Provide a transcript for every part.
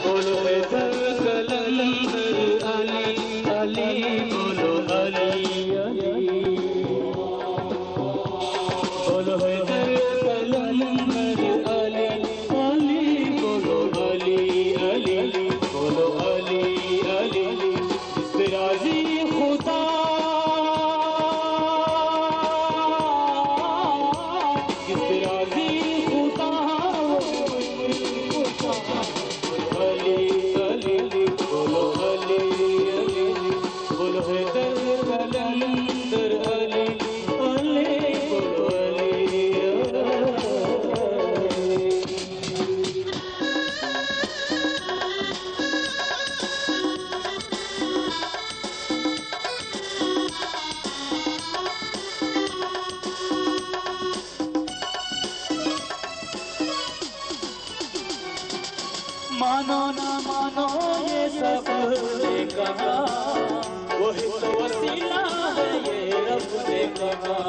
بولو حیدر قلندر علی، علی، بولو علی، علی۔ بولو حیدر قلندر علی، علی، بولو علی، علی، بولو علی، علی۔ کس پہ راضی خدا، کس پہ راضی خدا، علی، علی، بولو علی، علی، بولو حیدر قلندر علی، علی، بولو علی، علی۔ مانو نہ مانو یہ سب نے کہا، وہی تو وسیلہ ہے یہ رب نے کہا۔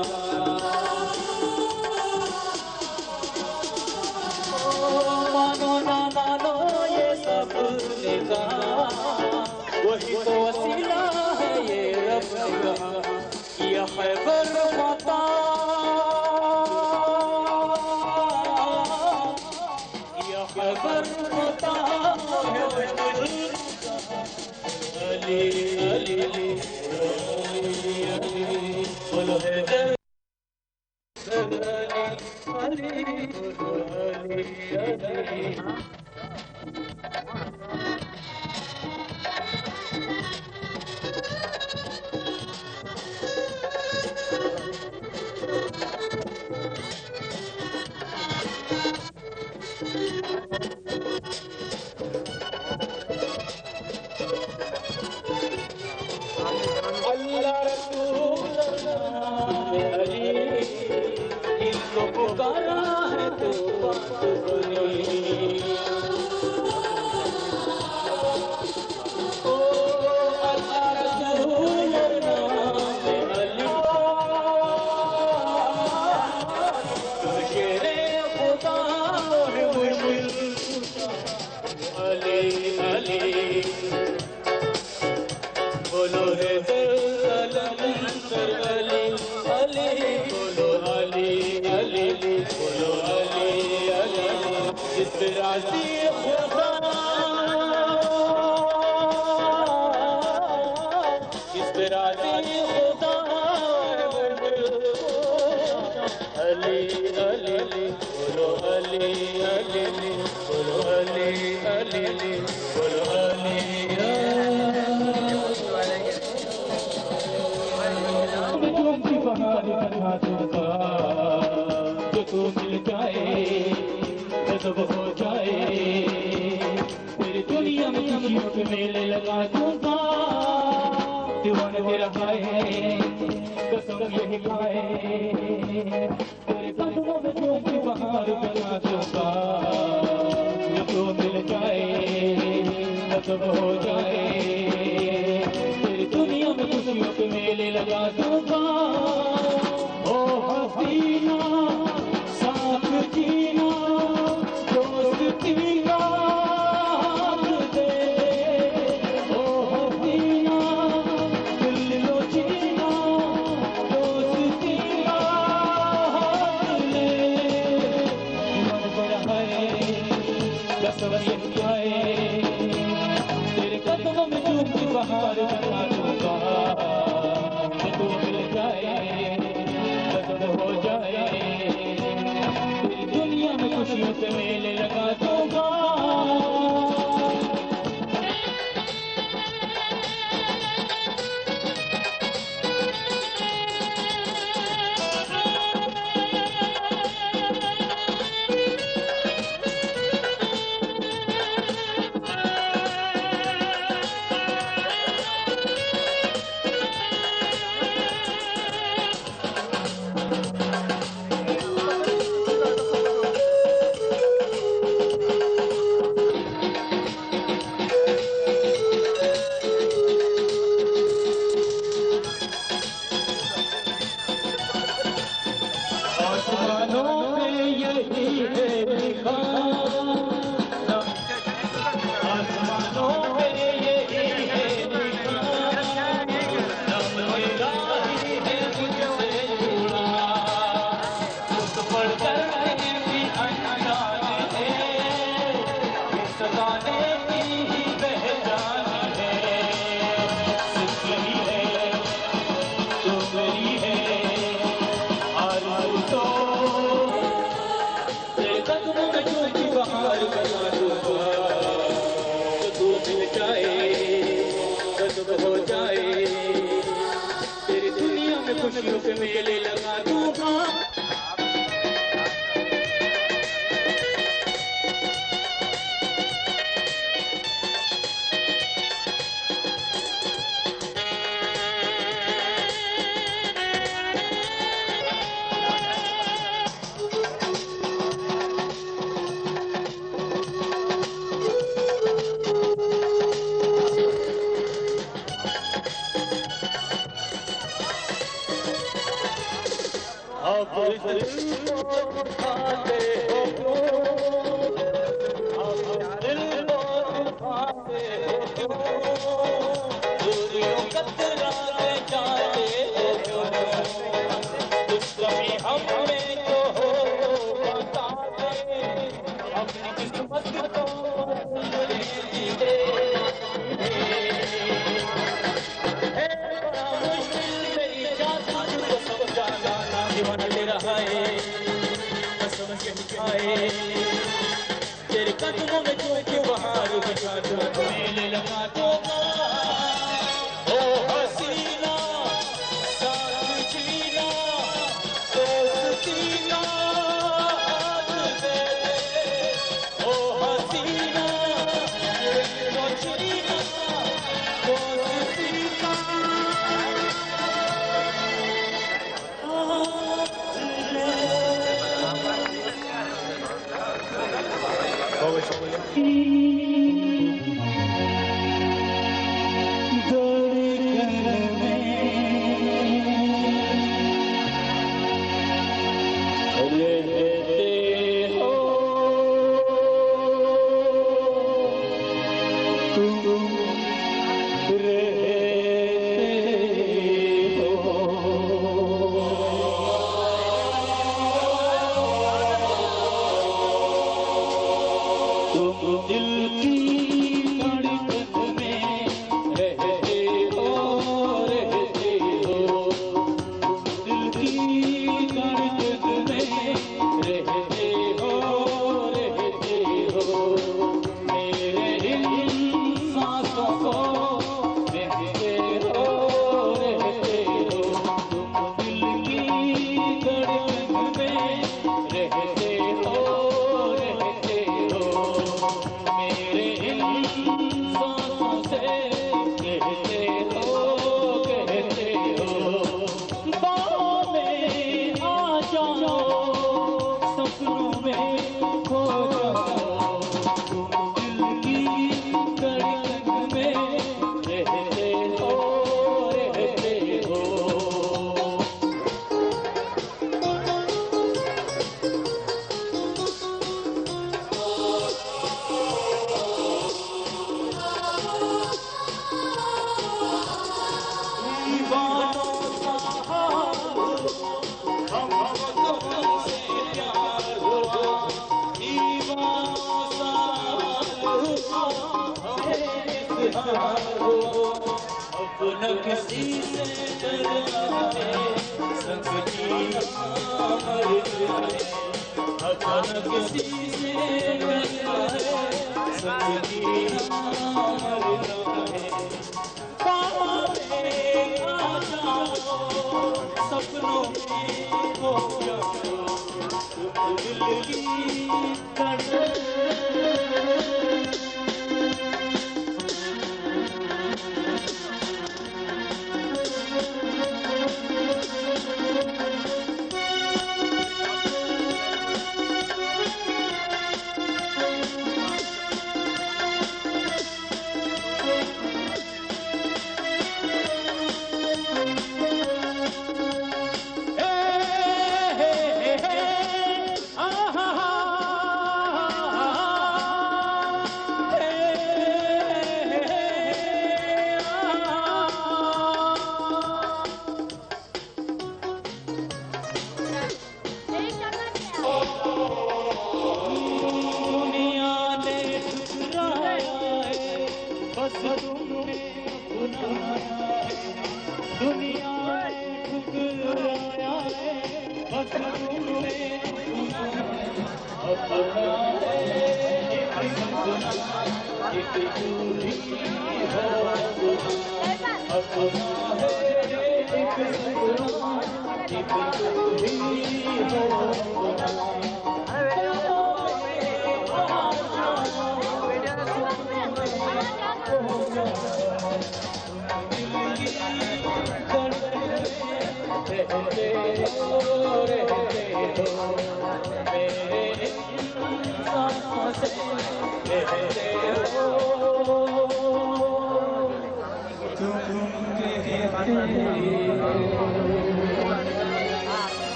مانو نہ مانو یہ سب نے کہا، وہی تو وسیلہ ہے یہ رب کا، یہ خیبر فتح، یہ خیبر فتح ہے۔ علی، علی، علی، علی، بولو حیدر۔ اللہ رسول علی، ان کو پکارا ہے تو بات سنی۔ او اللہ رسول علی، شیر خدا ہے مشکل۔ علی، علی، بولو حیدر قلندر علی، علی، بولو علی، علی، بولو علی، علی۔ جس پہ راضی خدا، جس پہ راضی خدا۔ علی، علی، بولو علی، علی، بولو علی، علی، بولو علی۔ تم کی بہار بنا دوں گا، جو تو مل جائے، غضب ہو جائے۔ تیری دنیا میں خوشیوں کے میلے لگا دوں گا، دیوانہ تیرا ہائے، قسم یہی کھائے۔ تیرے قدموں میں جھوم کی بہار بنا دوں گا، جو تو مل جائے، غضب ہو جائے۔ تیری دنیا میں خوشیوں کے میلے لگا دوں گا۔ او حسینہ، ساتھ جینا، دوستی کا حق دے۔ او حسینہ، دل لو جینا، دوستی کا حق دے۔ من بڑا ہے، قسم یہ کھائے، تیرے قدموں میں جھوم کی بہار بنا دوں گا۔ تو مل جائے، غضب ہو جائے، تیری دنیا میں خوشیوں کے میلے لگا دوں گا۔ آسمانوں میں یہی ہے لکھا، آسمانوں میں یہی ہے لکھا، نام الہی ہے مجھ سے جڑا۔ اس پڑھ کر بھی انجان ہے، اس زمانے کی ہی پہچان ہے۔ صرف یہی ہے تو میری ہے آرزو، تو تیرے قدموں میں جھوم کی بہار بنا دوں گا۔ تو مل جائے، غضب ہو جائے، تیری دنیا میں خوشیوں کے میلے لگا دوں گا۔ اب دل کو دکھاتے ہو کیوں؟ اب دل کو دکھاتے ہو کیوں؟ تیرے قدموں میں چونکہ بہار بچا دوں، میلے لگا دوں گا۔ او حسینہ، ساتھ جینا، دوستی کا ہاتھ دے دے۔ او حسینہ، سوچ جینا، دوستی کا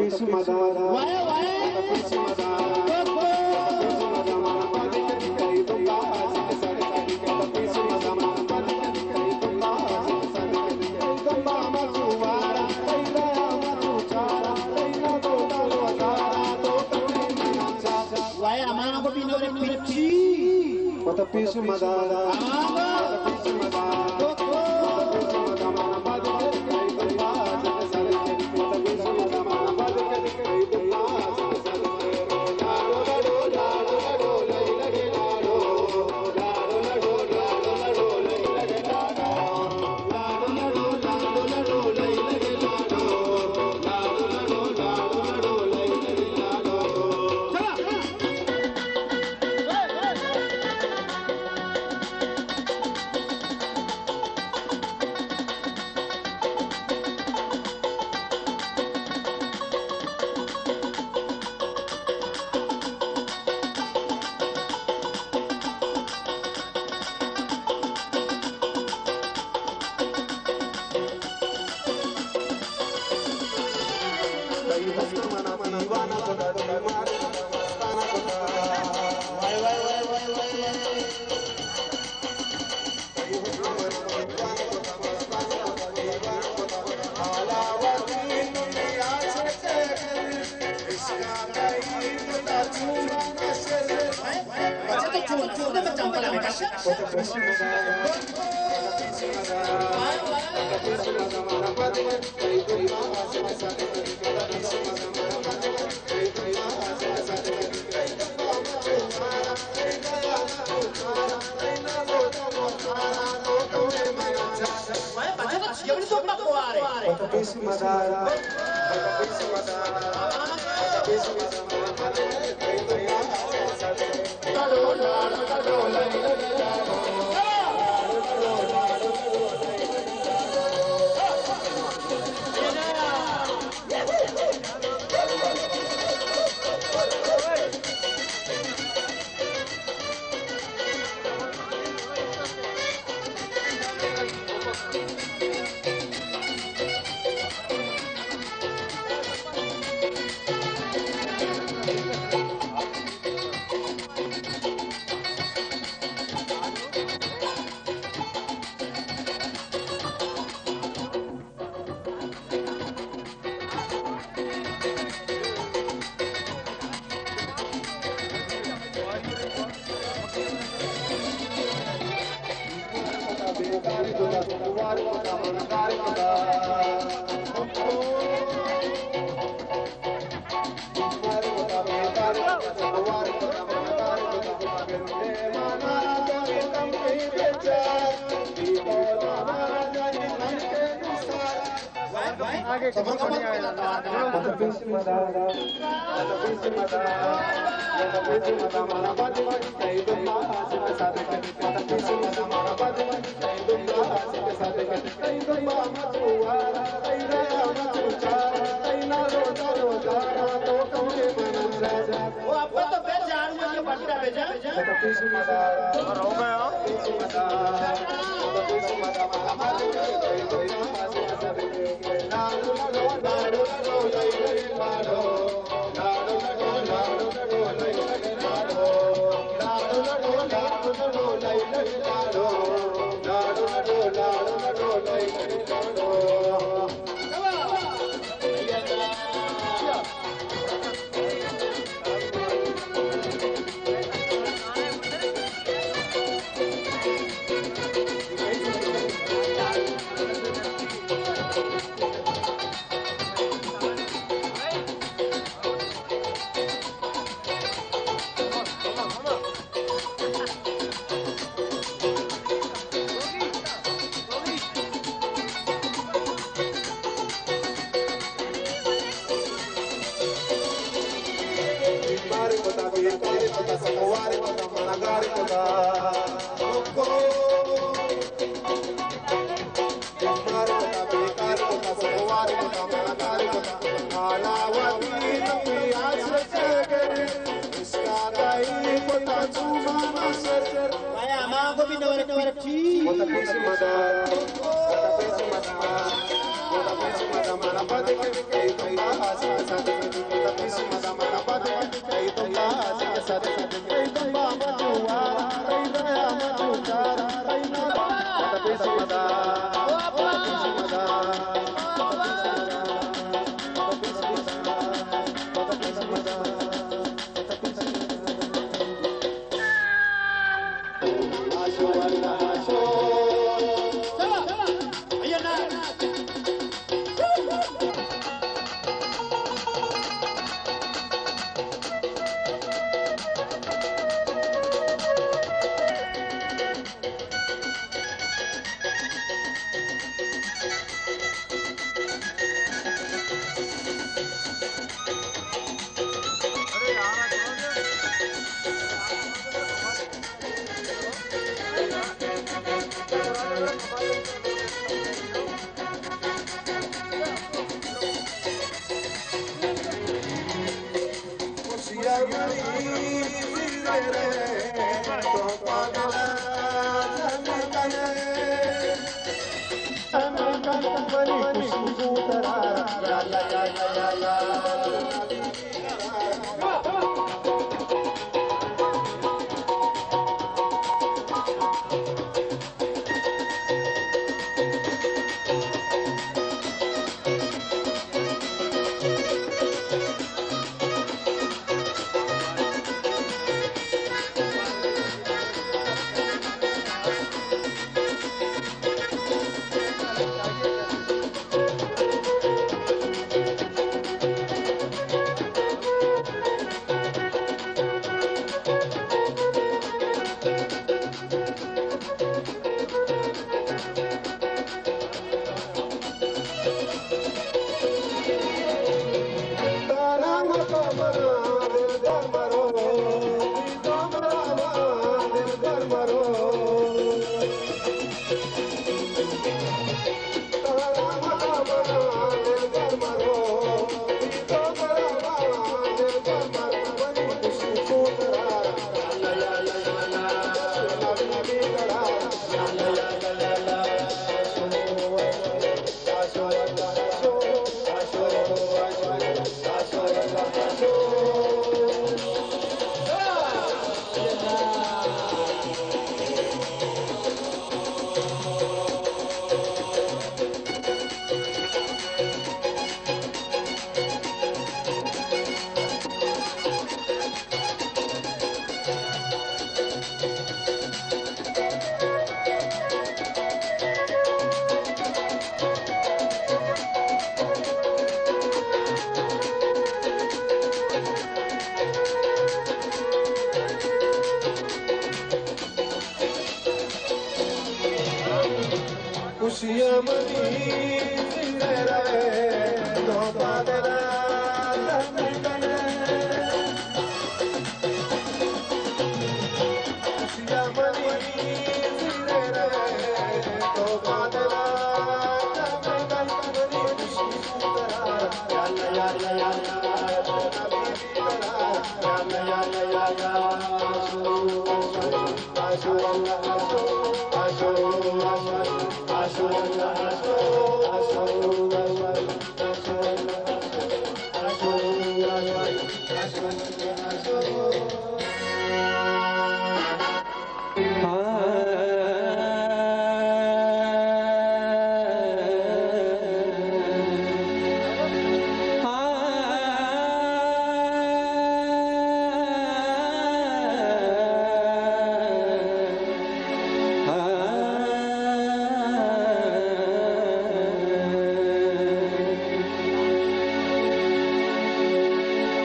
پیش مدار۔ وائے، وائے۔ پیش مدار۔ وائے، ہماناں گوں بینور پرچی۔ وت پیش مدار۔ ہماناں۔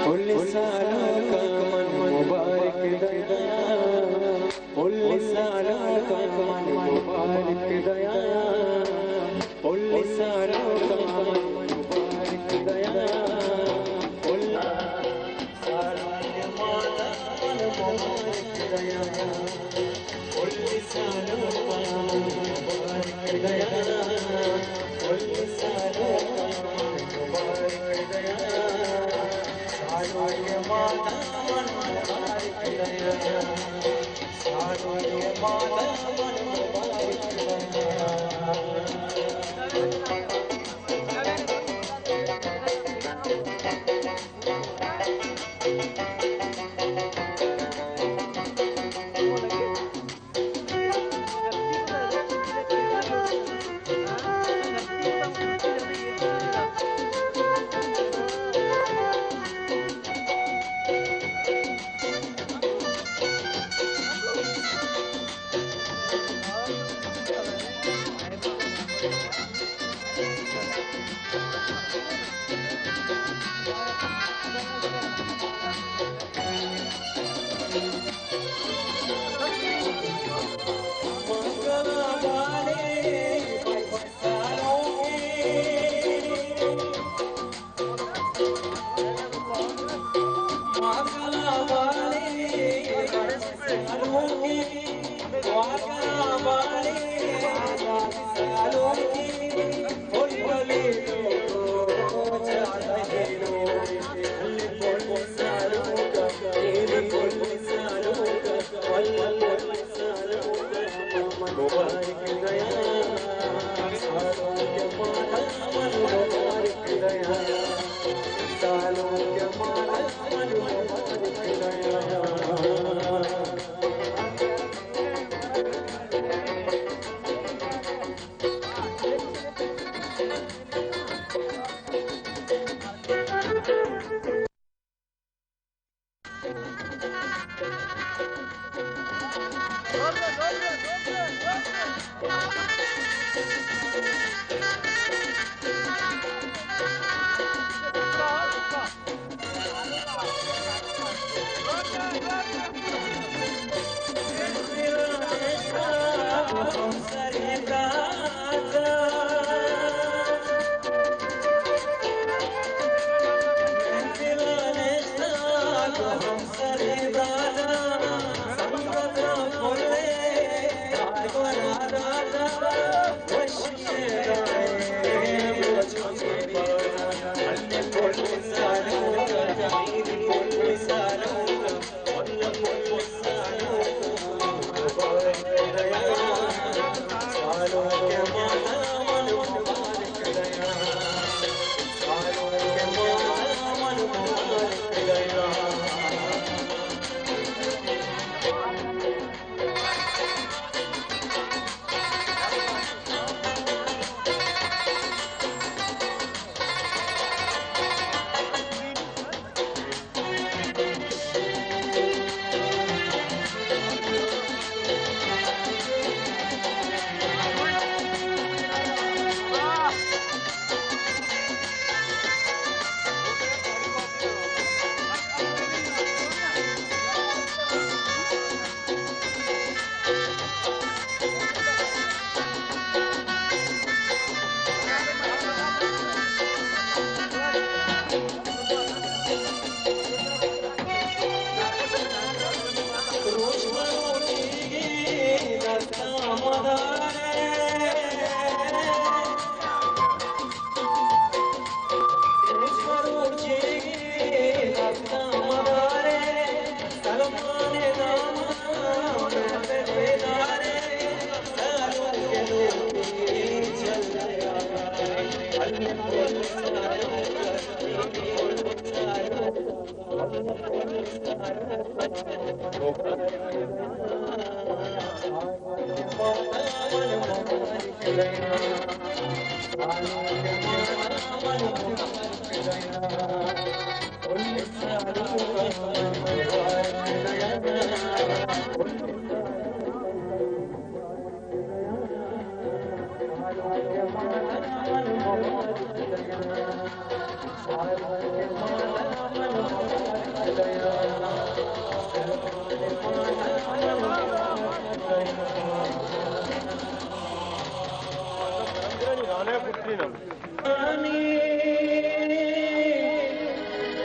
پل سالونکاں من مبارک دیاں، پل سالونکاں من مبارک دیاں، پل سالونکاں من مبارک دیاں، پل سالونکاں من مبارک دیاں۔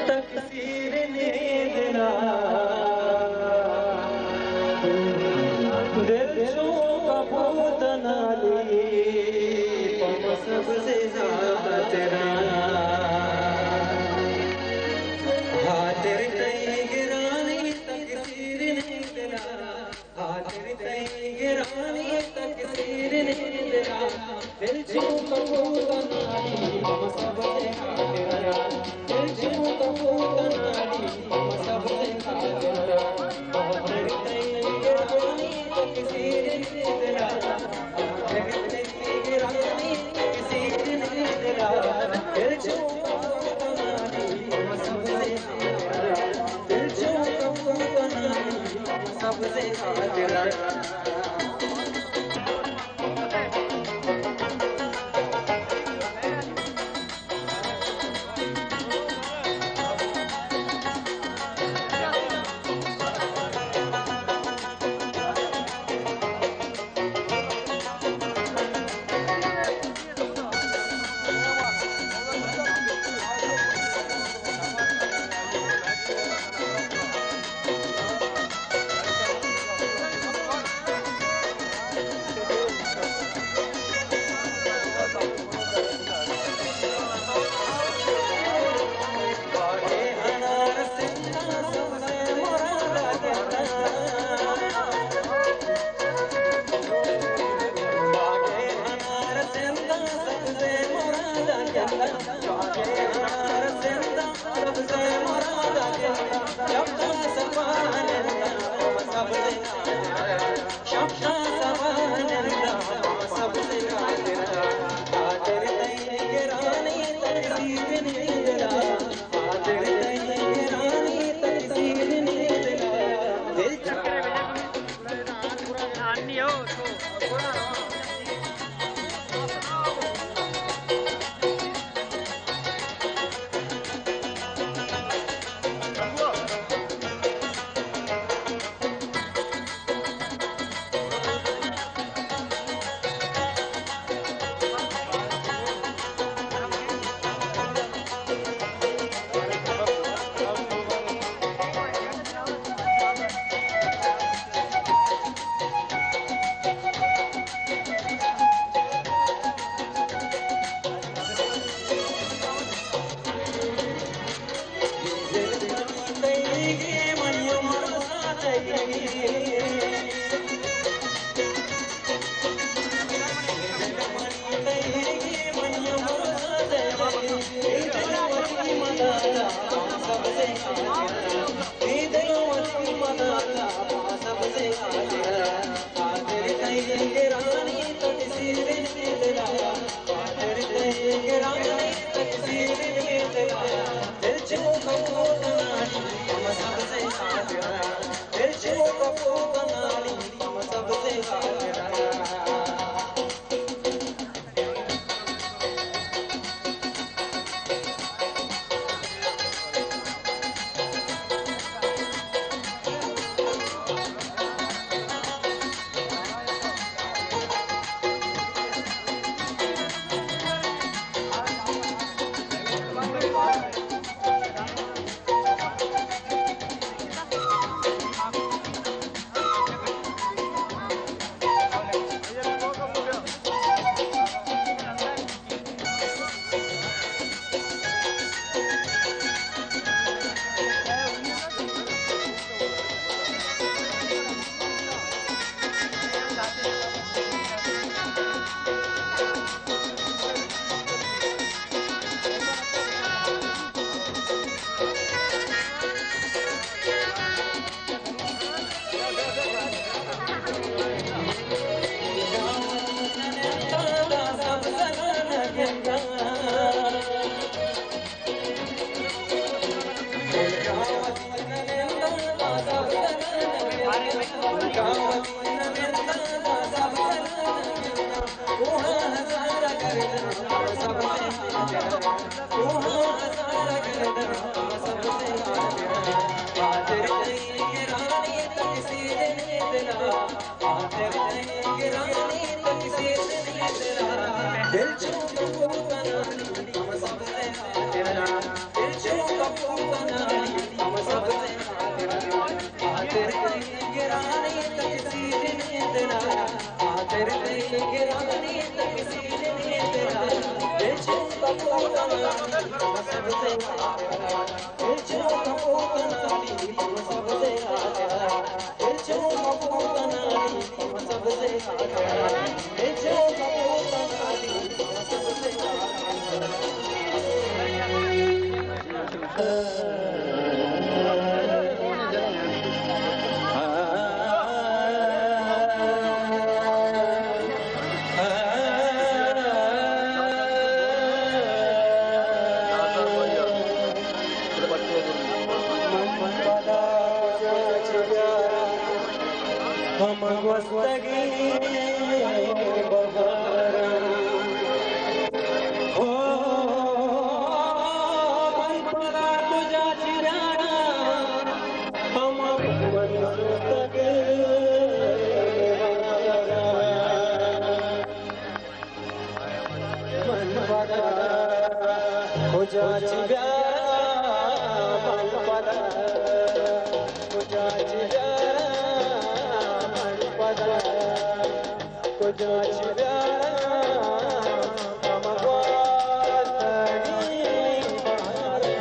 تقصیر نے دلا، دل چو کپوت نالی، پم سبز خاطرا، خاطر تئی گرانی تقصیر نے دلا۔ خاطر تئی گرانی تقصیر نے دلا، دل چو کپوت نالی، پم سبز خاطرا، دل چو کپوت نالی، پم سبز خاطرا۔ خاطر تئی گرانی تقصیر نے دلا، خاطر تئی گرانی تقصیر نے دلا، دل چو کپوت نالی، پم سبز خاطرا۔ دل چو کپوت نالی، پم سبز خاطرا۔ ہم گوستگیں بہاراں، ہو، من پدا کجا چہ بیاراں، ہم من سوتگ بہاراں۔ من پدا کجا چہ بیاراں، من پدا کجا چہ بیاراں، من پدا کجا چہ بیاراں، ہم گوستگیں بہاراں۔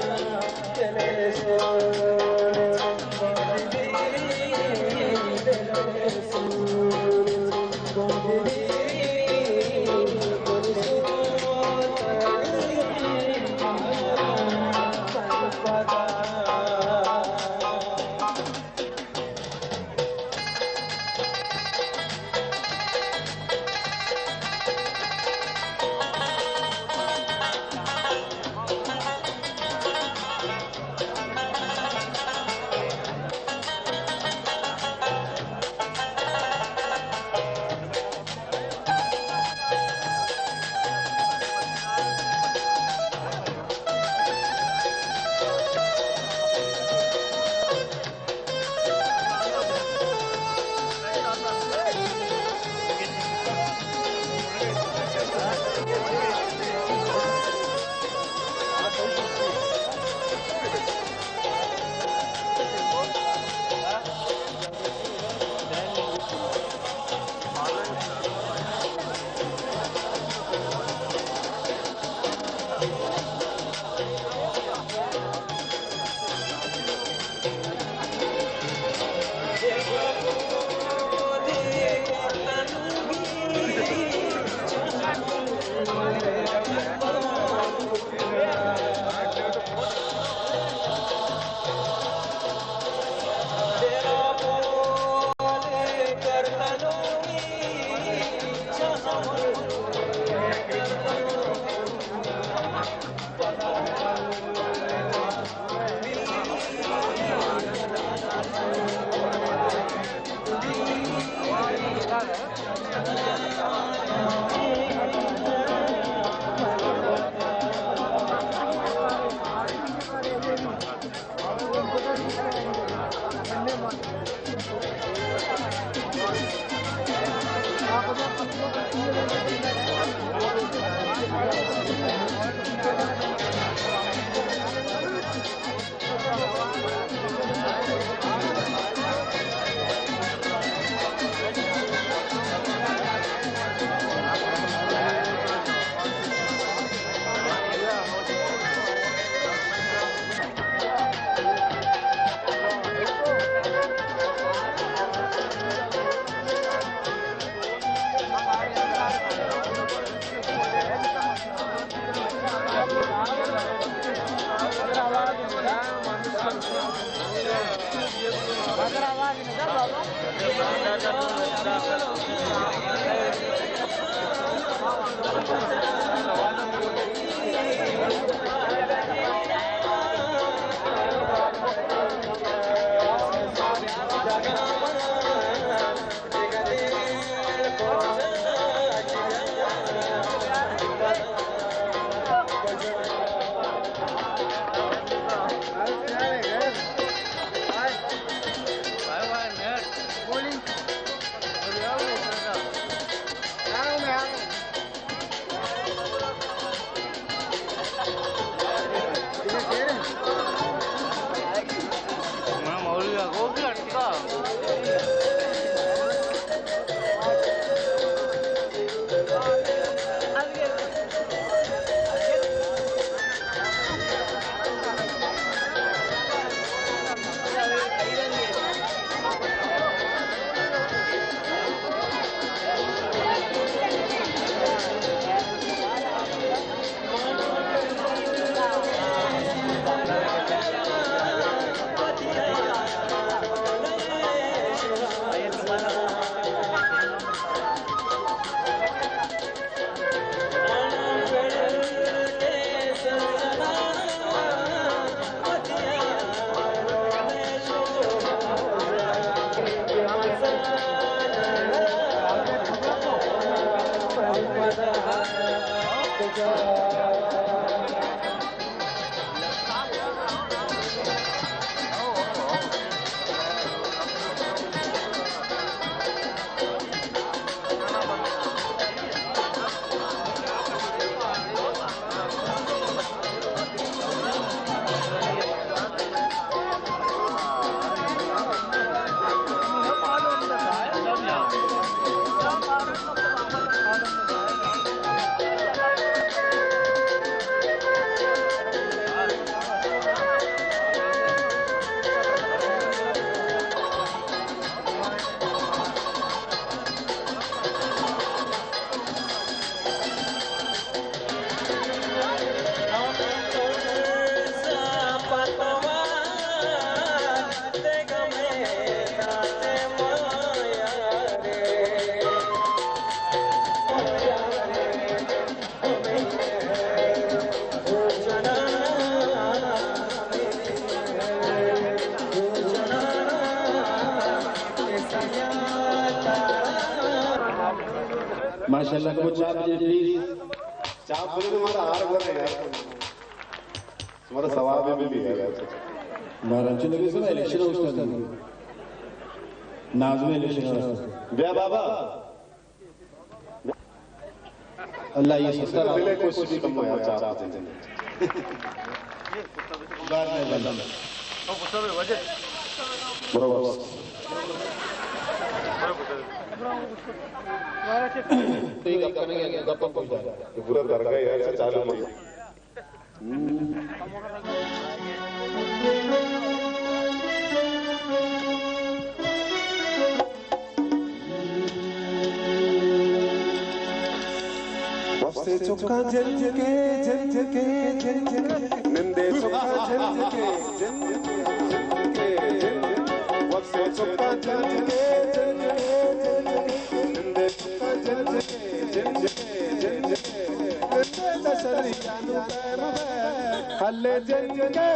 ماشاءاللہ، کو چاپ دے پلیز۔ چاپ بولے تو ہمارا ہار بھر ہے یار۔ تمہارا ثواب بھی ملے گا۔ مارا چلو بھی سب الیکشن ہو سکتا ہے۔ نازم الیکشن ہو سکتا ہے۔ بیا بابا۔ اللہ یہ سستا بلے کوشش بھی کم ہو یار، چاپ دے۔ بار میں بندم۔ برو بس۔ یہ گپ کرنے کے گپ پوچھ جائے۔ یہ پورا درگاہ یار سے چالو مت۔ وپسے چکاں جنجکے، جنجکے، جنجکے، نندے چکاں جنجکے، جنجکے، جنجکے، وپسے چکاں جنجکے، جنجکے، جنجکے۔ ہلے جنگے۔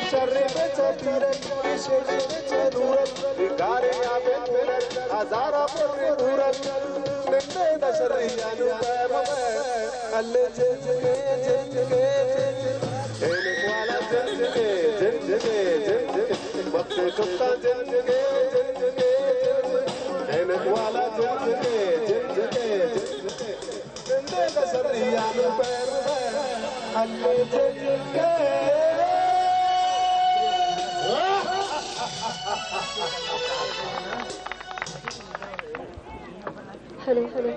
شریں بچ پیرک، شریں بچ نورک، گارے یا بے پورک، ہزارہ پر نورک، نندے دا شریانو پیم میں، اللہ جن کے، جن کے، جن کے، اینک والا جن کے، جن کے، جن کے، وقت کتا جن کے، جن کے، جن کے، اینک والا جن کے، جن کے، جن کے۔ Hello, hello.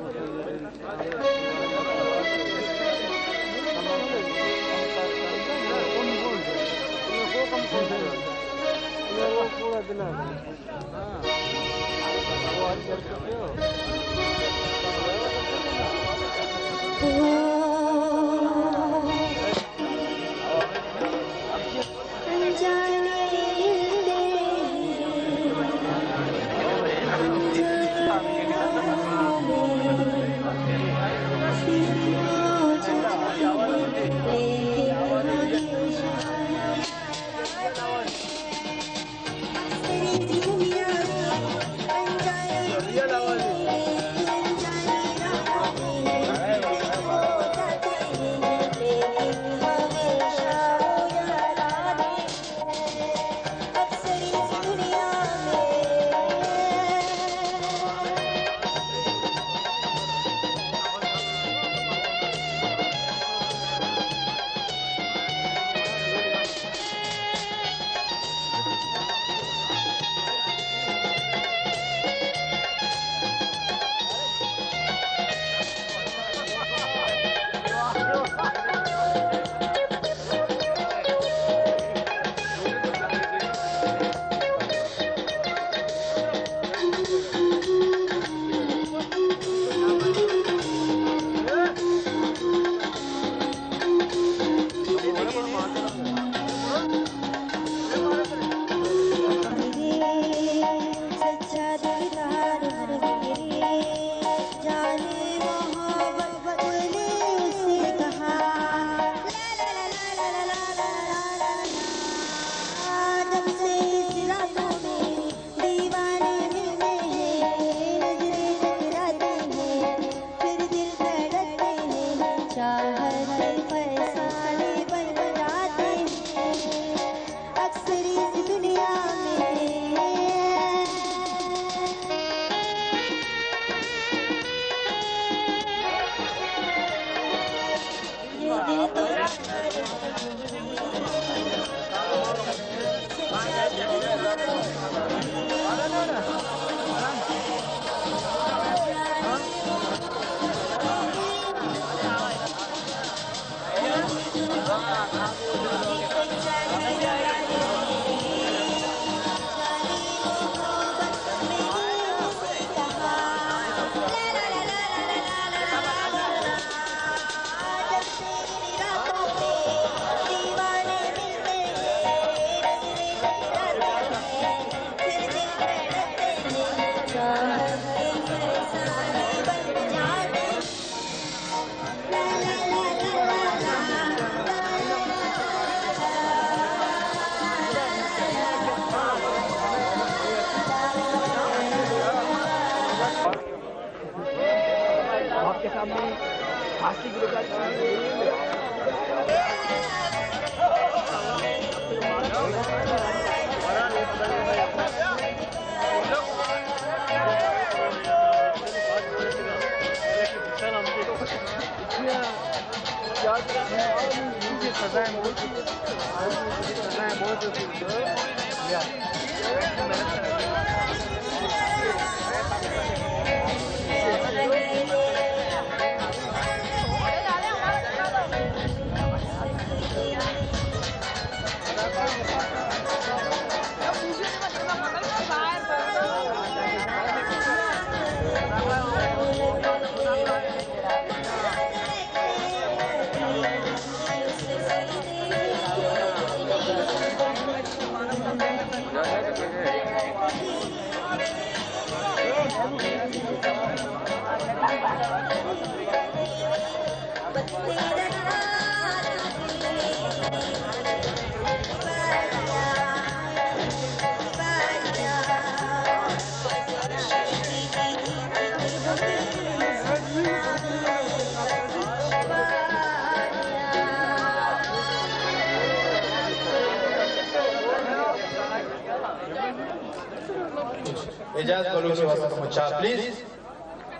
اعجاز بلوچ واسطہ کمو چاہ، پلیز۔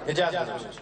اعجاز بلوچ۔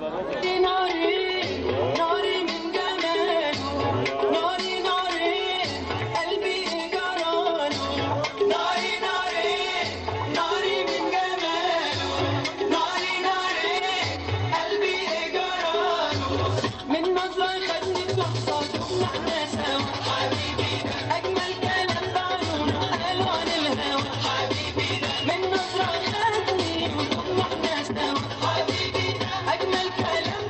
ناري، ناري من جماله، ناري، ناري، قلبي إيقانه، ناري، ناري، ناري من جماله، ناري، ناري، قلبي إيقانه. من نظرة خدني بتحصل معنى سوا. حبيبي، أجمل كلام بعيونه ألوان الهوى. حبيبي، من نظرة خدني بتحصل معنى سوا. حبيبي، أجمل كلام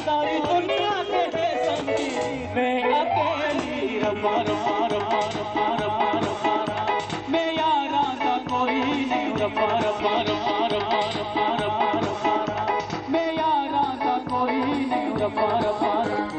ساری دنیا کے ہے سنگی، میں اکیلی۔ ربا، ربا، ربا، ربا، ربا، ربا، ربا۔ میں یاراں دا کوئی نہیں۔ ربا، ربا، ربا، ربا، ربا، ربا، ربا۔ میں یاراں دا کوئی نہیں۔ ربا، ربا، ربا۔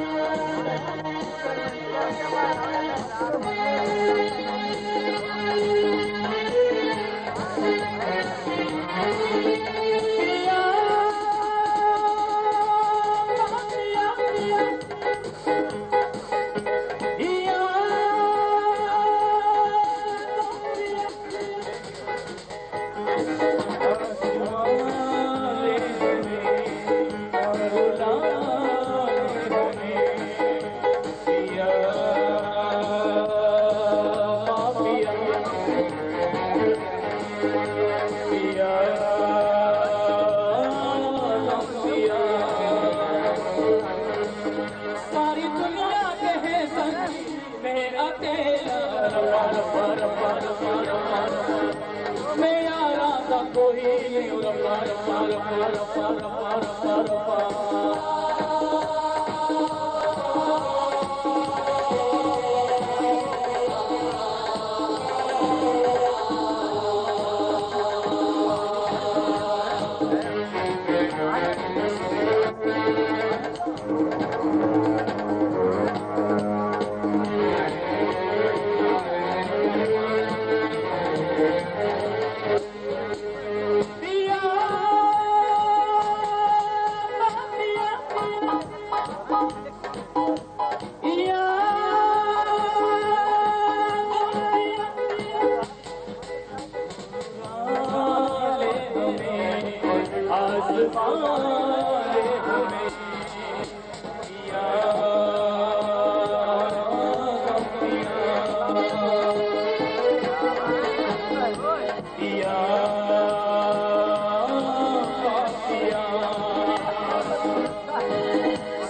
ساری دنیا کے ہے سنگی، میں اکیلا۔ میں یاراں دا کوئی نہیں۔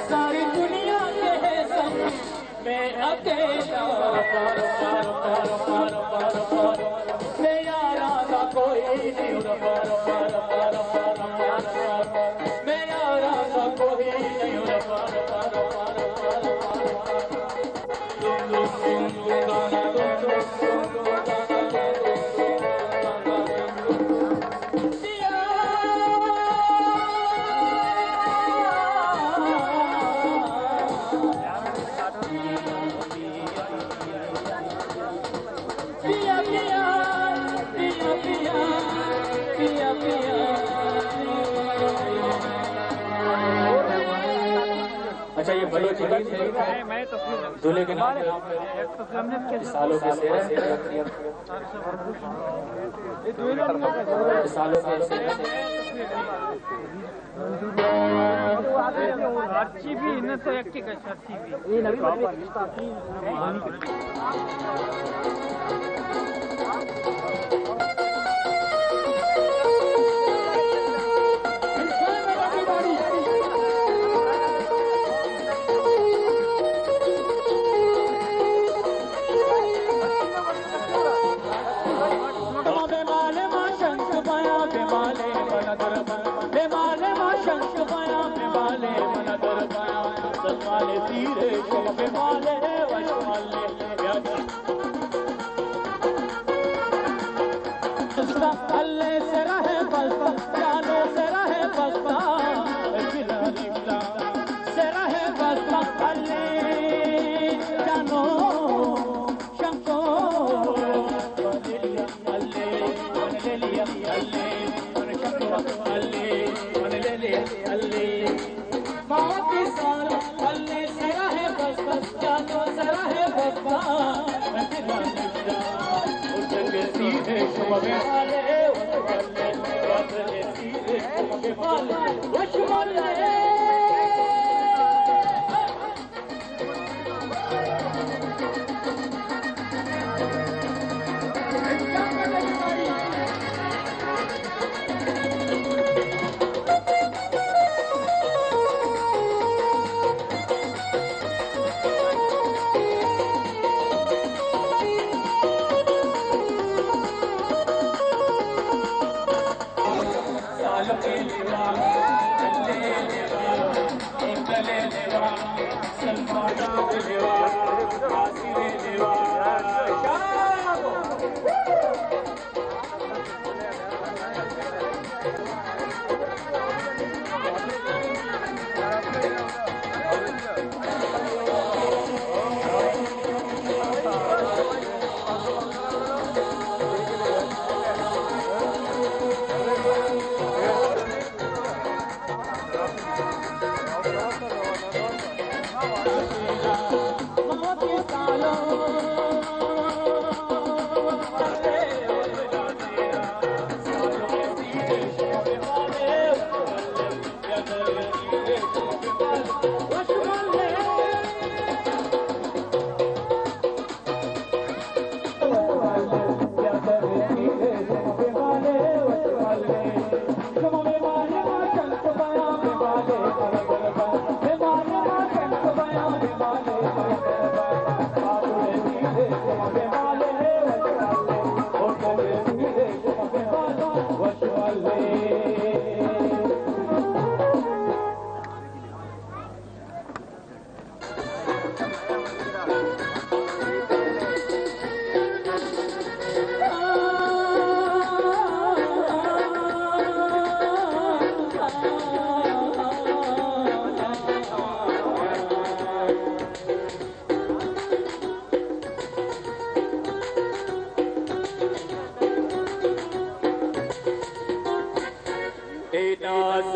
ساری دنیا کے ہے سب، میں اکیلا۔ میں یاراں دا کوئی نہیں۔ میں یاراں دا کوئی نہیں۔ اچھا، یہ بلوچی گیت ہے۔ دولہے کے نام پہ۔ یہ سالوں کے سیر ہے۔ یہ سالوں کے سیر ہے۔ اچھی بھی نہ تو ایک ٹھیک ہے، اچھی بھی۔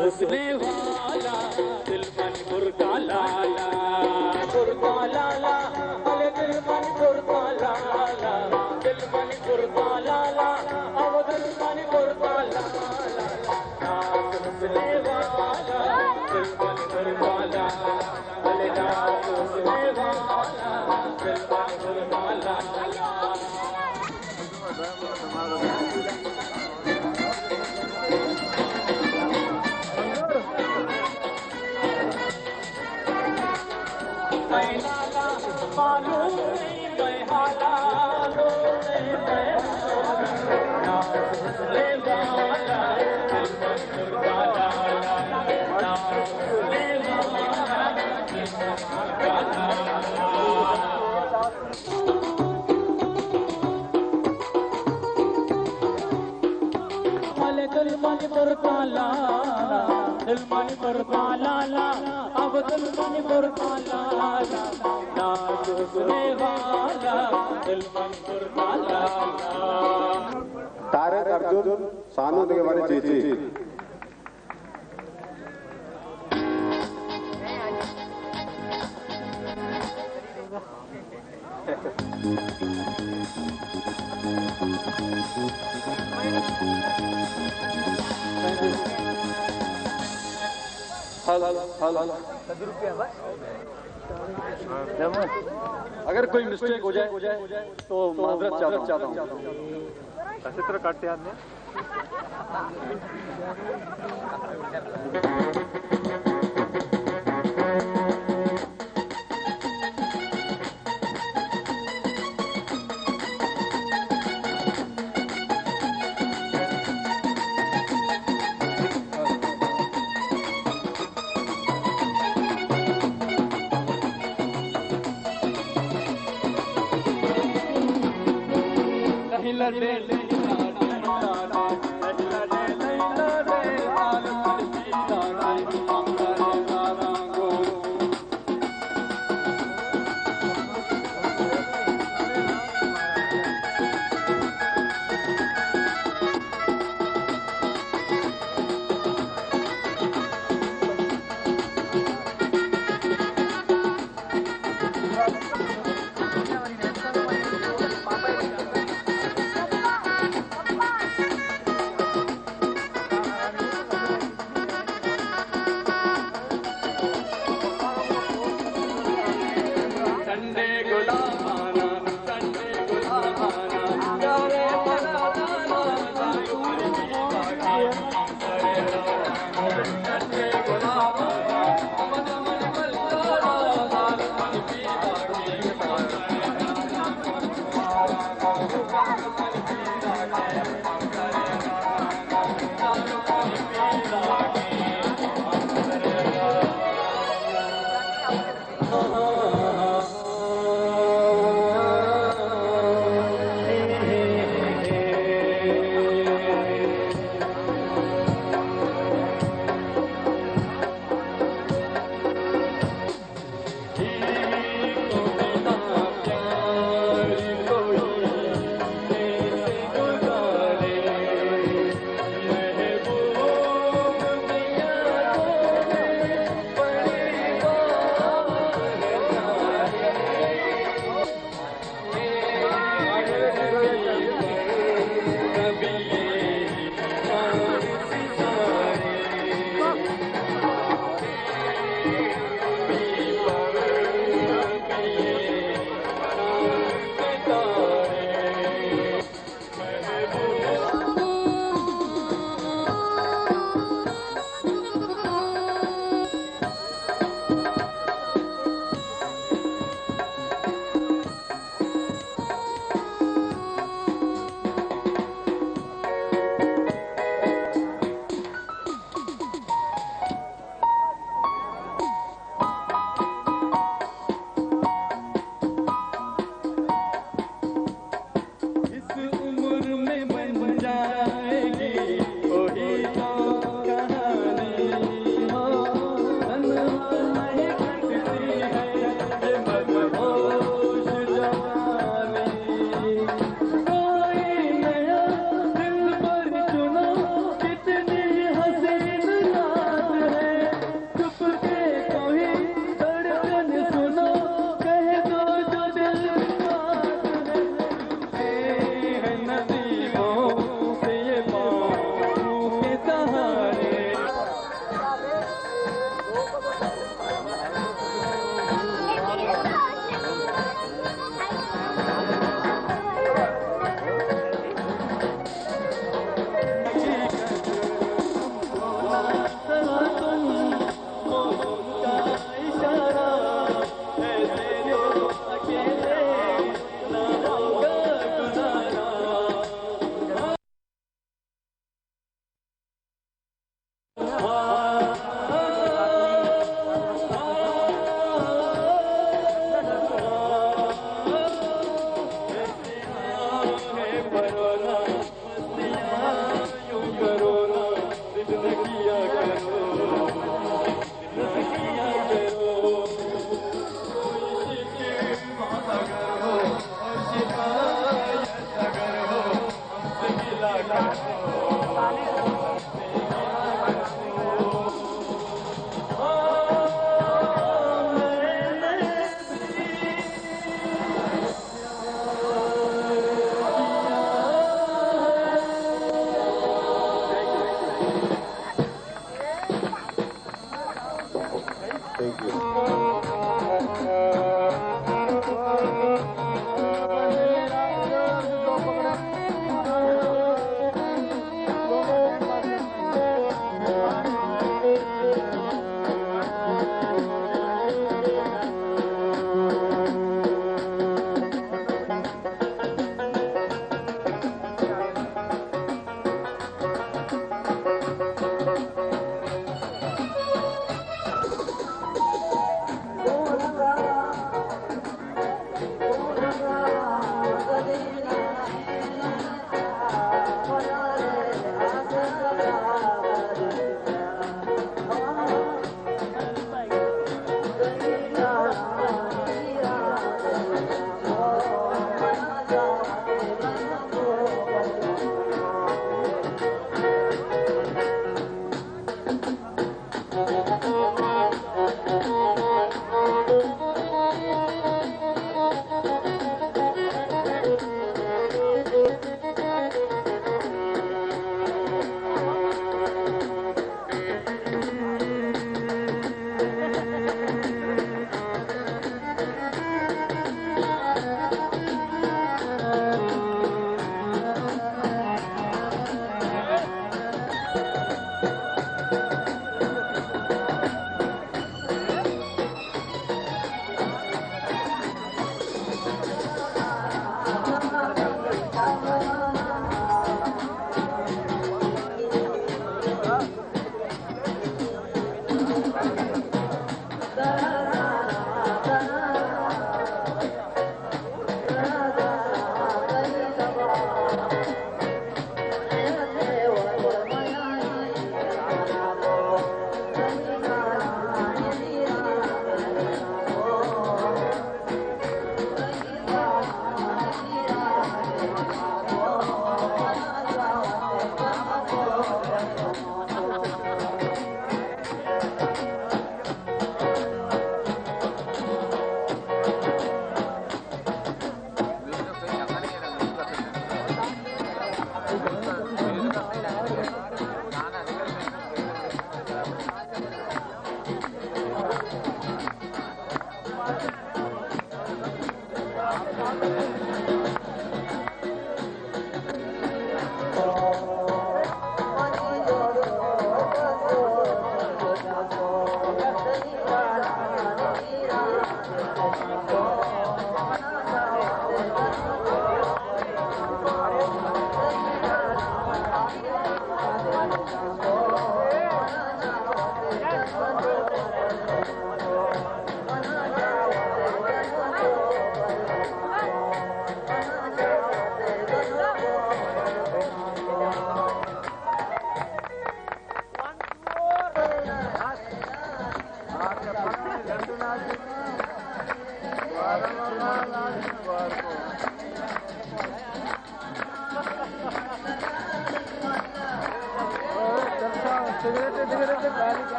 حسن والا، دل منی برکا لالا، برکا لالا، بلے دل منی برکا لالا، دل منی برکا لالا، او دل منی برکا لالا، ناز حسن والا، دل منی برکا لالا، بلے ناز حسن والا، دل منی برکا لالا۔ بلے دل منی برکا لالا، دل منی برکا لالا، او دل منی برکا لالا، ناز حسن والا، دل منی برکا لالا۔ طارق ارجن، سانو دگہ بارے چیچی۔ Hello, hello. اگر کوئی مسٹیک ہو جائے تو معذرت چاہتا ہوں۔ ایسے طرح کاٹتے ہیں آپ نے۔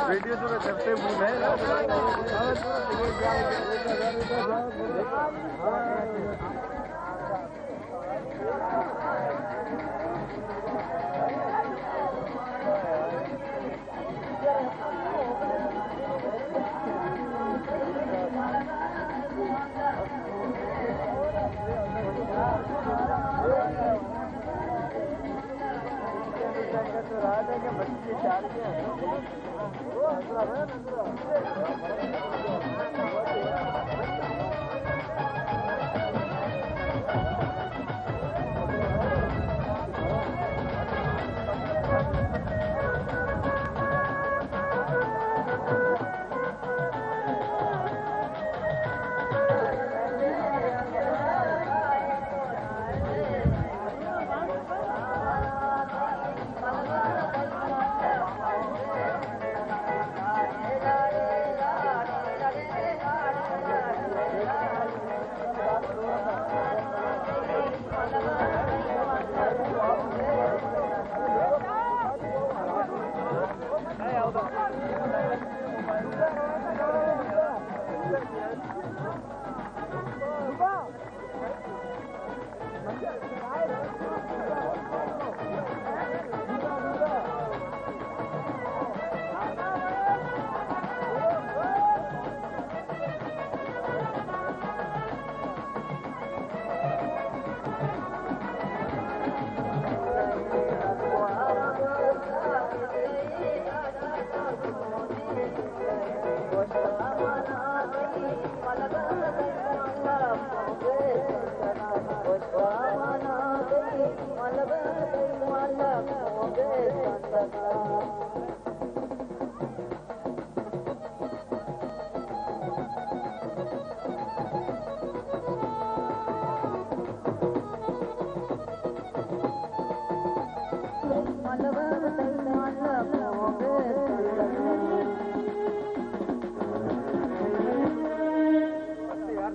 ویڈیو تو کرتے بھول ہے۔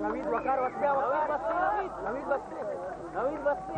نوید وقار وستی، وقار وستی، نوید وستی، نوید وستی۔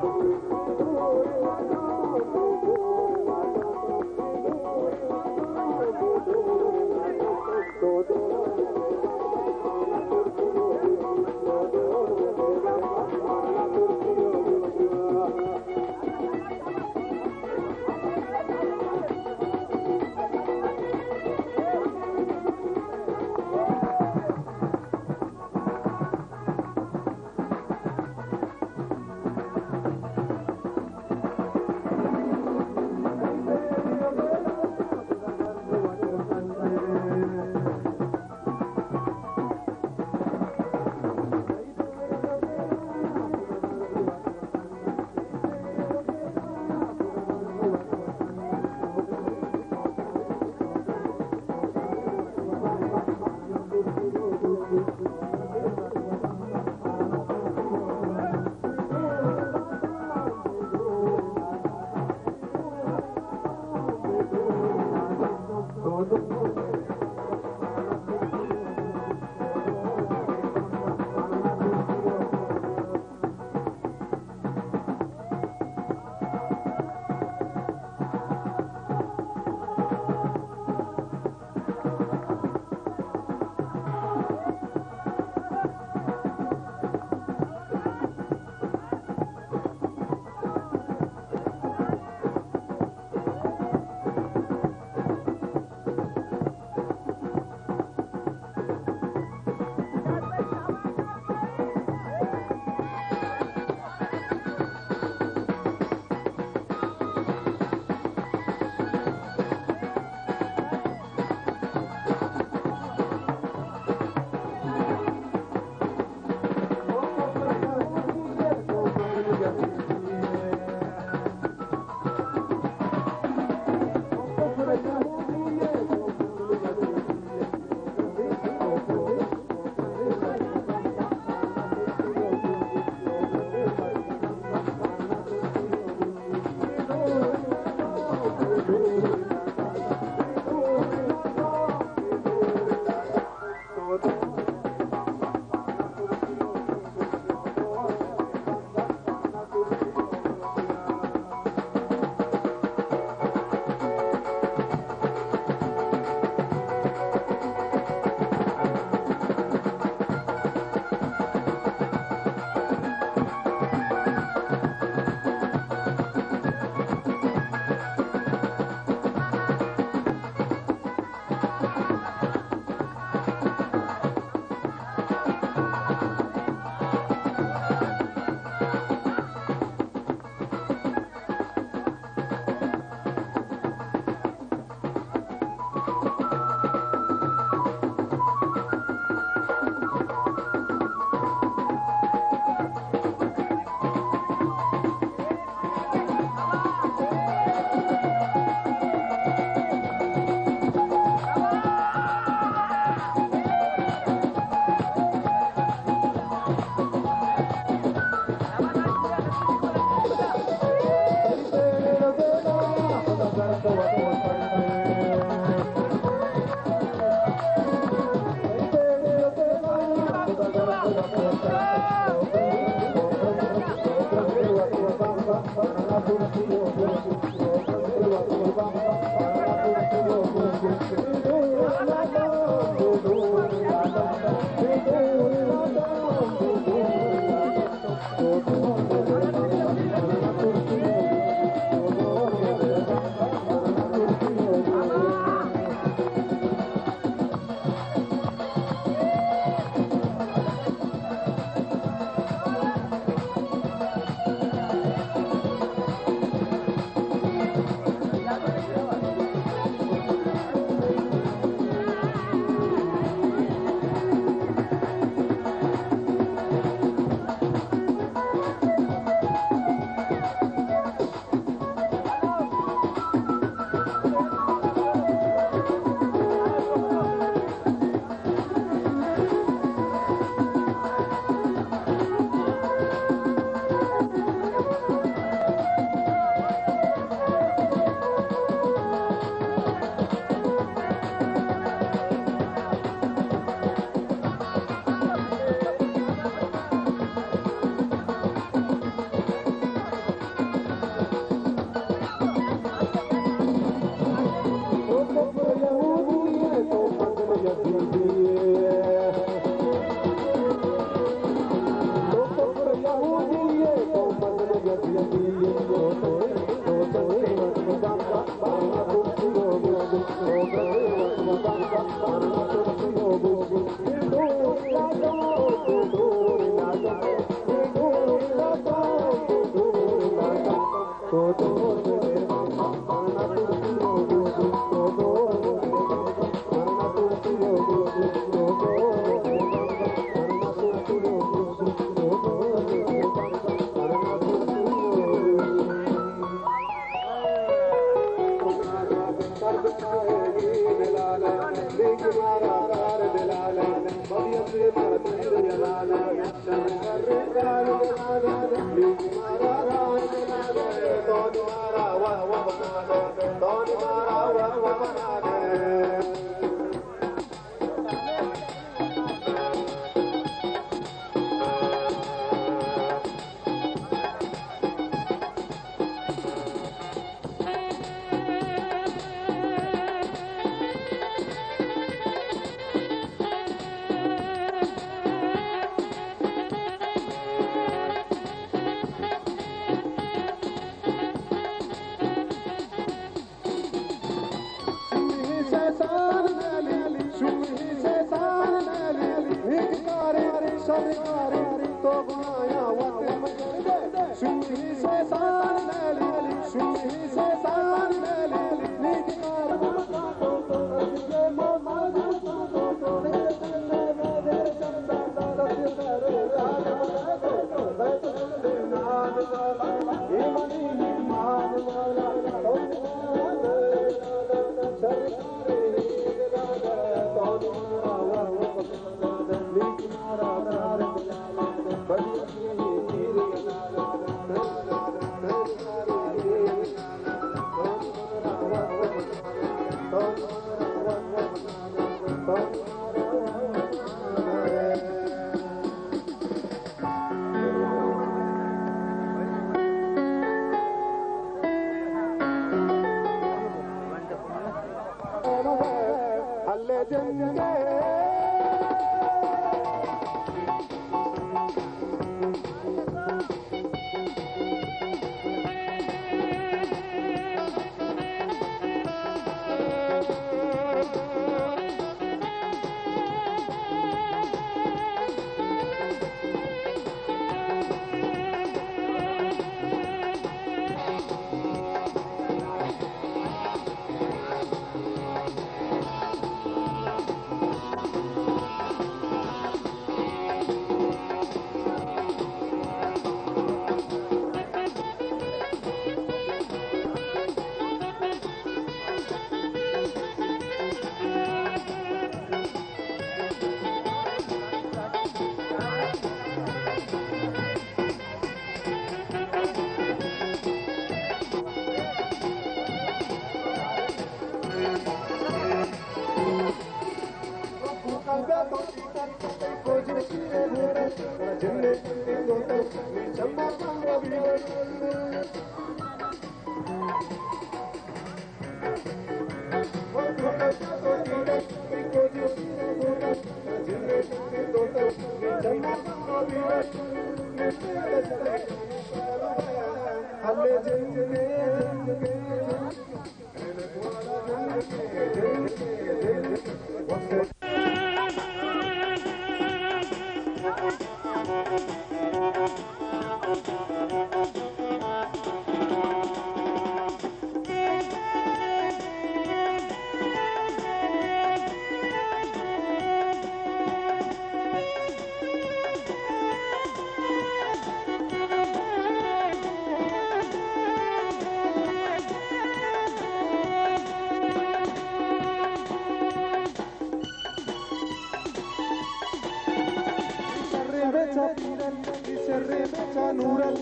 شریں بچا پیرن، شریں بچا نورن،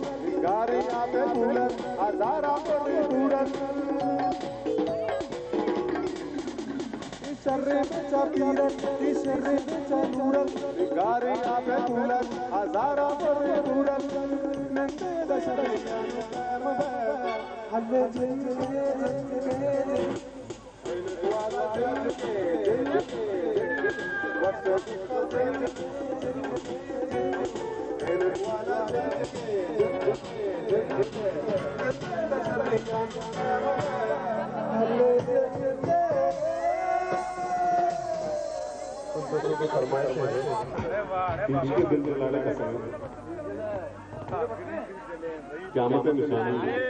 گارے آپ بولن، ہزارہ پر بورن۔ شریں بچا پیرن، شریں بچا نورن، گارے آپ بولن، ہزارہ پر بورن۔ نندے دشریں ہلے جن کے جن کے فرمائش ہے، عشق دل جلانے کا سمے قیامت نشانی ہے۔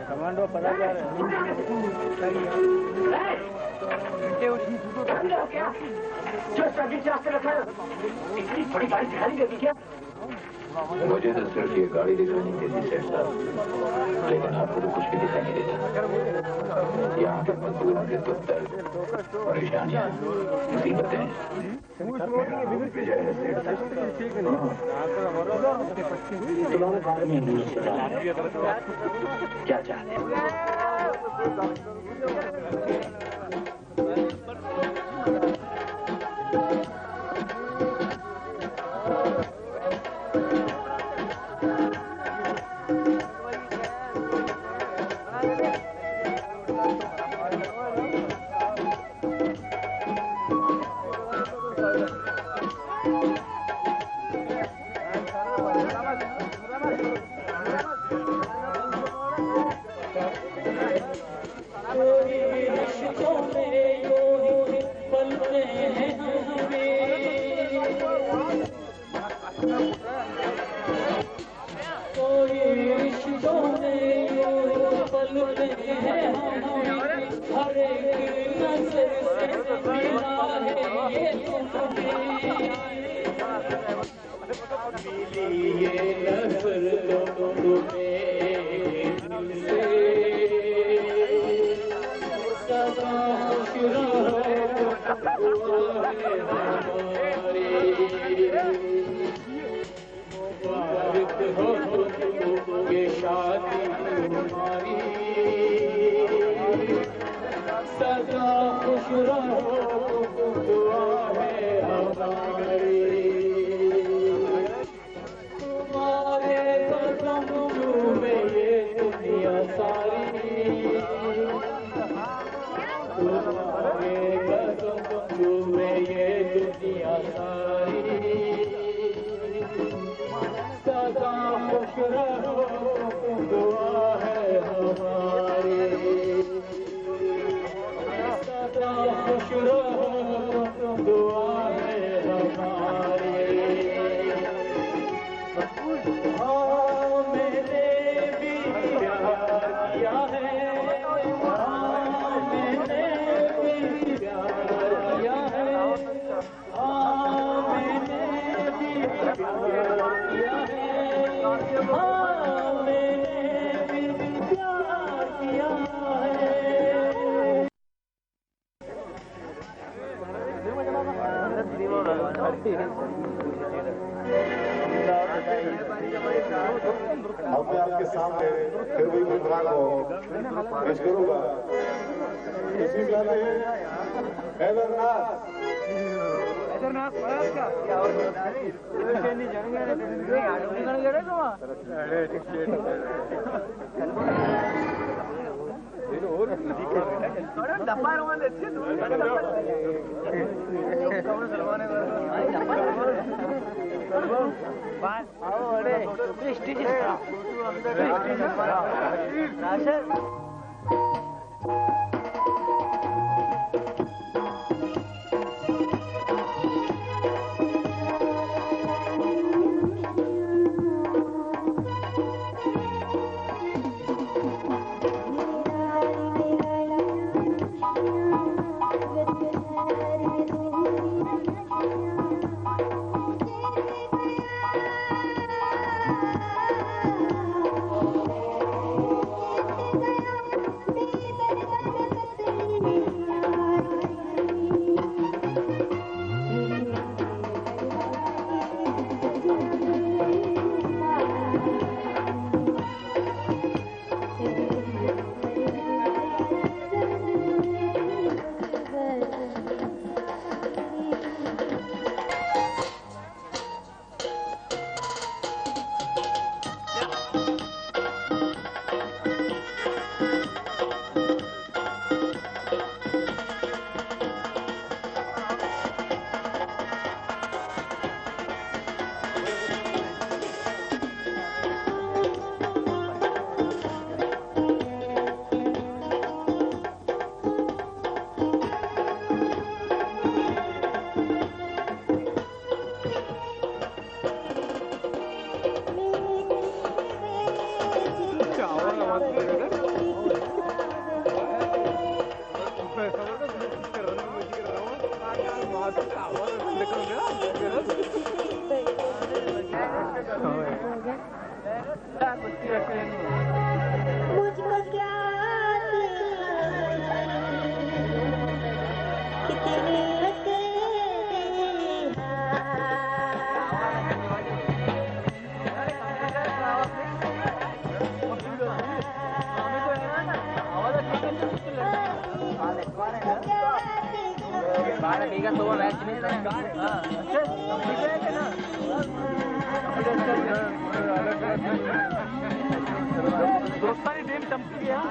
کمانڈو پدا جا رہے ہیں۔ جو سبھی چاہتے رکھا ہے، اتنی بڑی گاڑی دکھائی دیتی کیا؟ مجھے تو صرف یہ گاڑی دکھائی نہیں دیتی سیٹھ صاحب، لیکن آپ کو تو کچھ بھی دکھائی نہیں دیتا۔ یہاں کے مزدوروں کے دکھ درد، پریشانیاں، مصیبتیں، میرا نام وجے ہے سیٹھ صاحب۔ تمہارے بارے میں انہوں نے سنا ہے۔ کیا چاہتے ہیں؟ مبارک ہو تم کو یہ شادی تمہاری، سدا خوش رہو، دعا ہے ہماری۔ تمہارے قدم میں یہ دنیا ساری، تمہارے قدم میں یہ دنیا ساری، سدا خوش رہو، دعا ہے ہماری۔ سدا خوش رہو، دعا ہے ہماری۔ ہاں، میں نے بھی پیار کیا ہے، ہاں، میں نے بھی پیار کیا ہے۔ اب میں آپ کے سامنے پھر وہی مندرا کو پیش کروں گا۔ تشریف لاتے ہیں حیدر ناز۔ حیدر ناز فراز کا۔ مجھ کو کیا دکھاؤں، کتنے رنگ تیرے ہیں۔ درستانی ڈیم ٹمپی گیا۔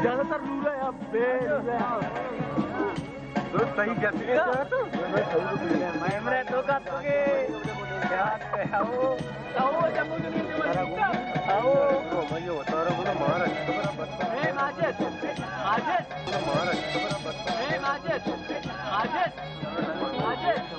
زیادہ تر نورا یا بے نورا۔ تو صحیح گپ ہے تو۔ میں امرے تو کا تو کے۔ کیا ہے وہ؟ آؤ، جب مجھے نہیں ملتا۔ آؤ۔ تو میں یہ بتا رہا ہوں نا، مارا اچھا برابر۔ اے ماجد، ماجد۔ مارا اچھا برابر۔ اے ماجد، ماجد، ماجد۔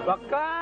بکار۔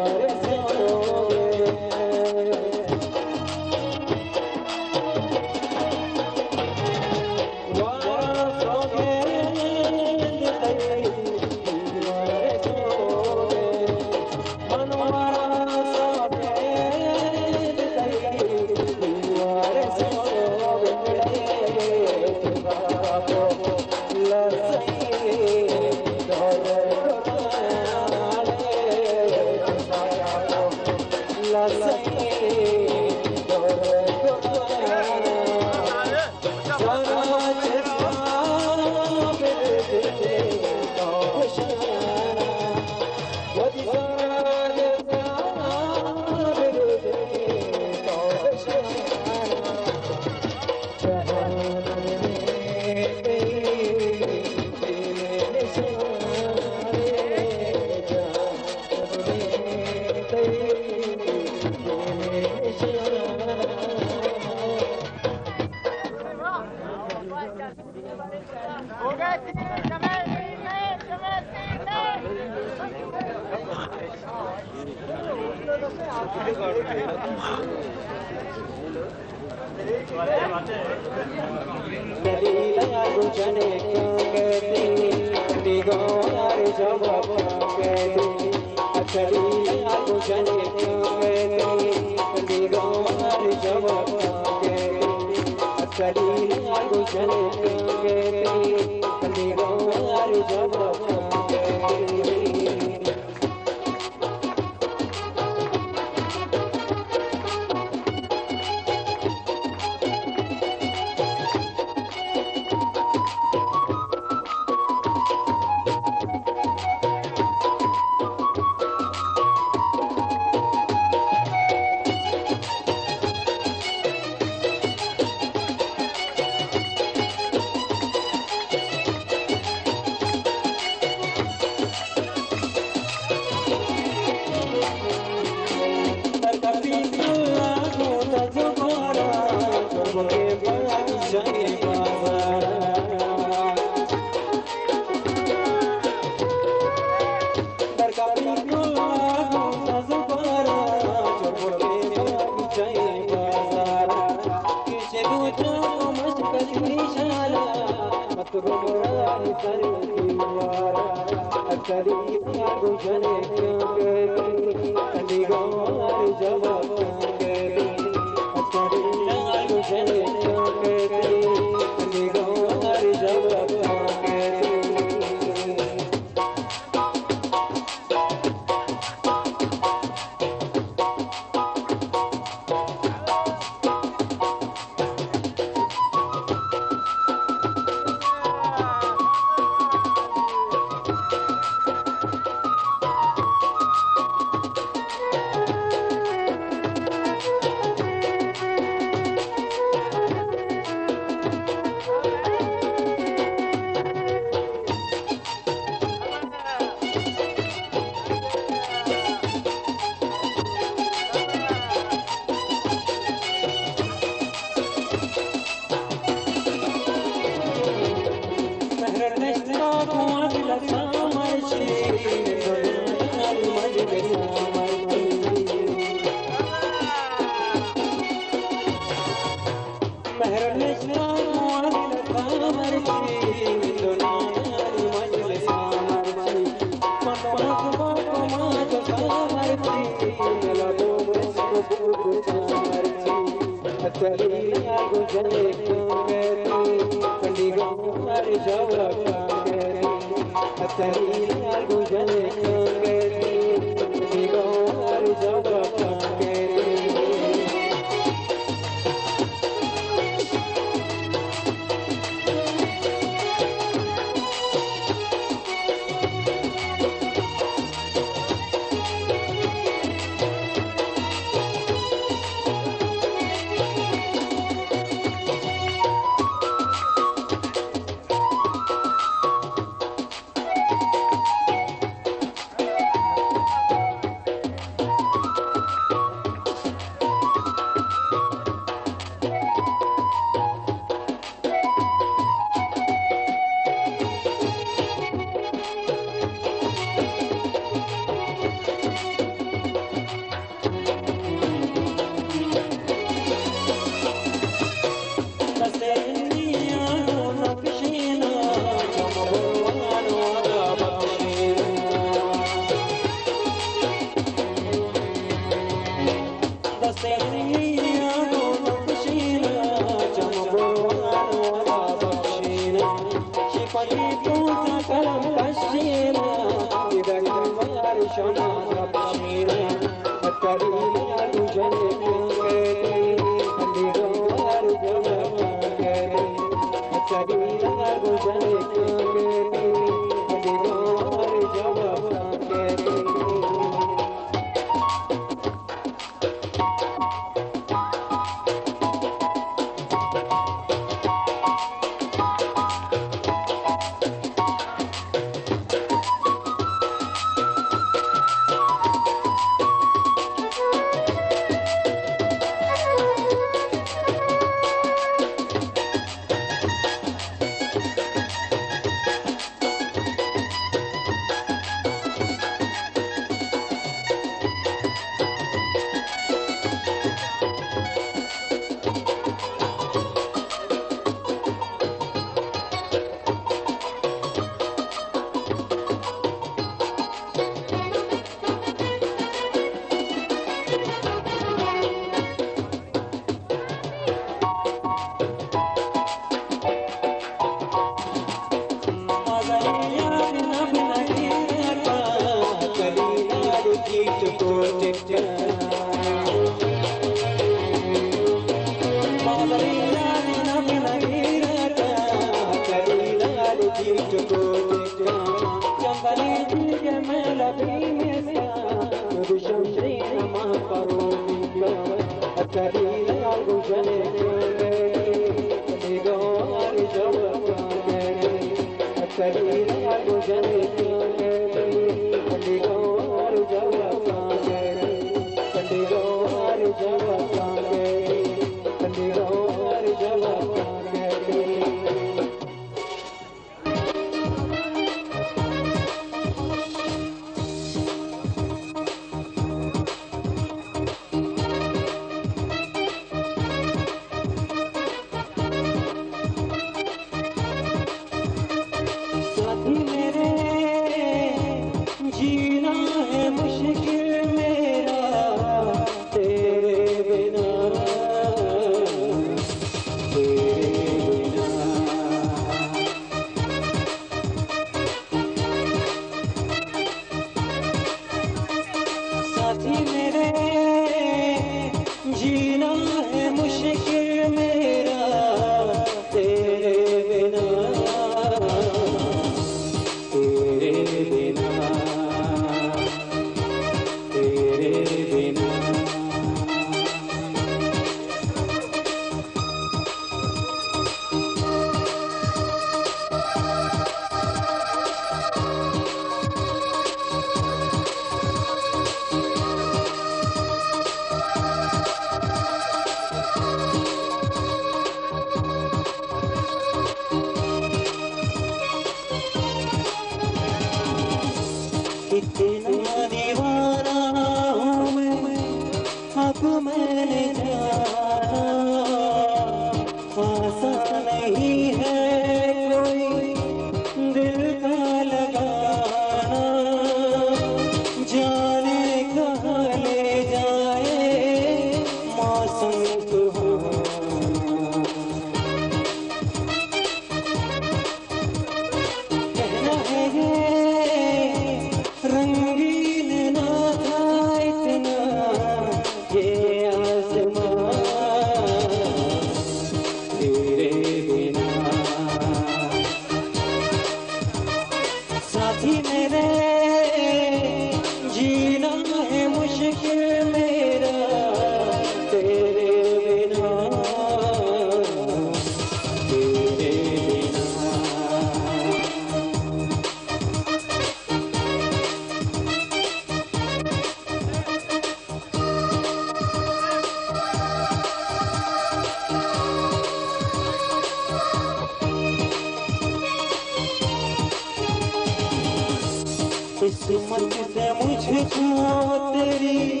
قسمت سے مجھ کو تیری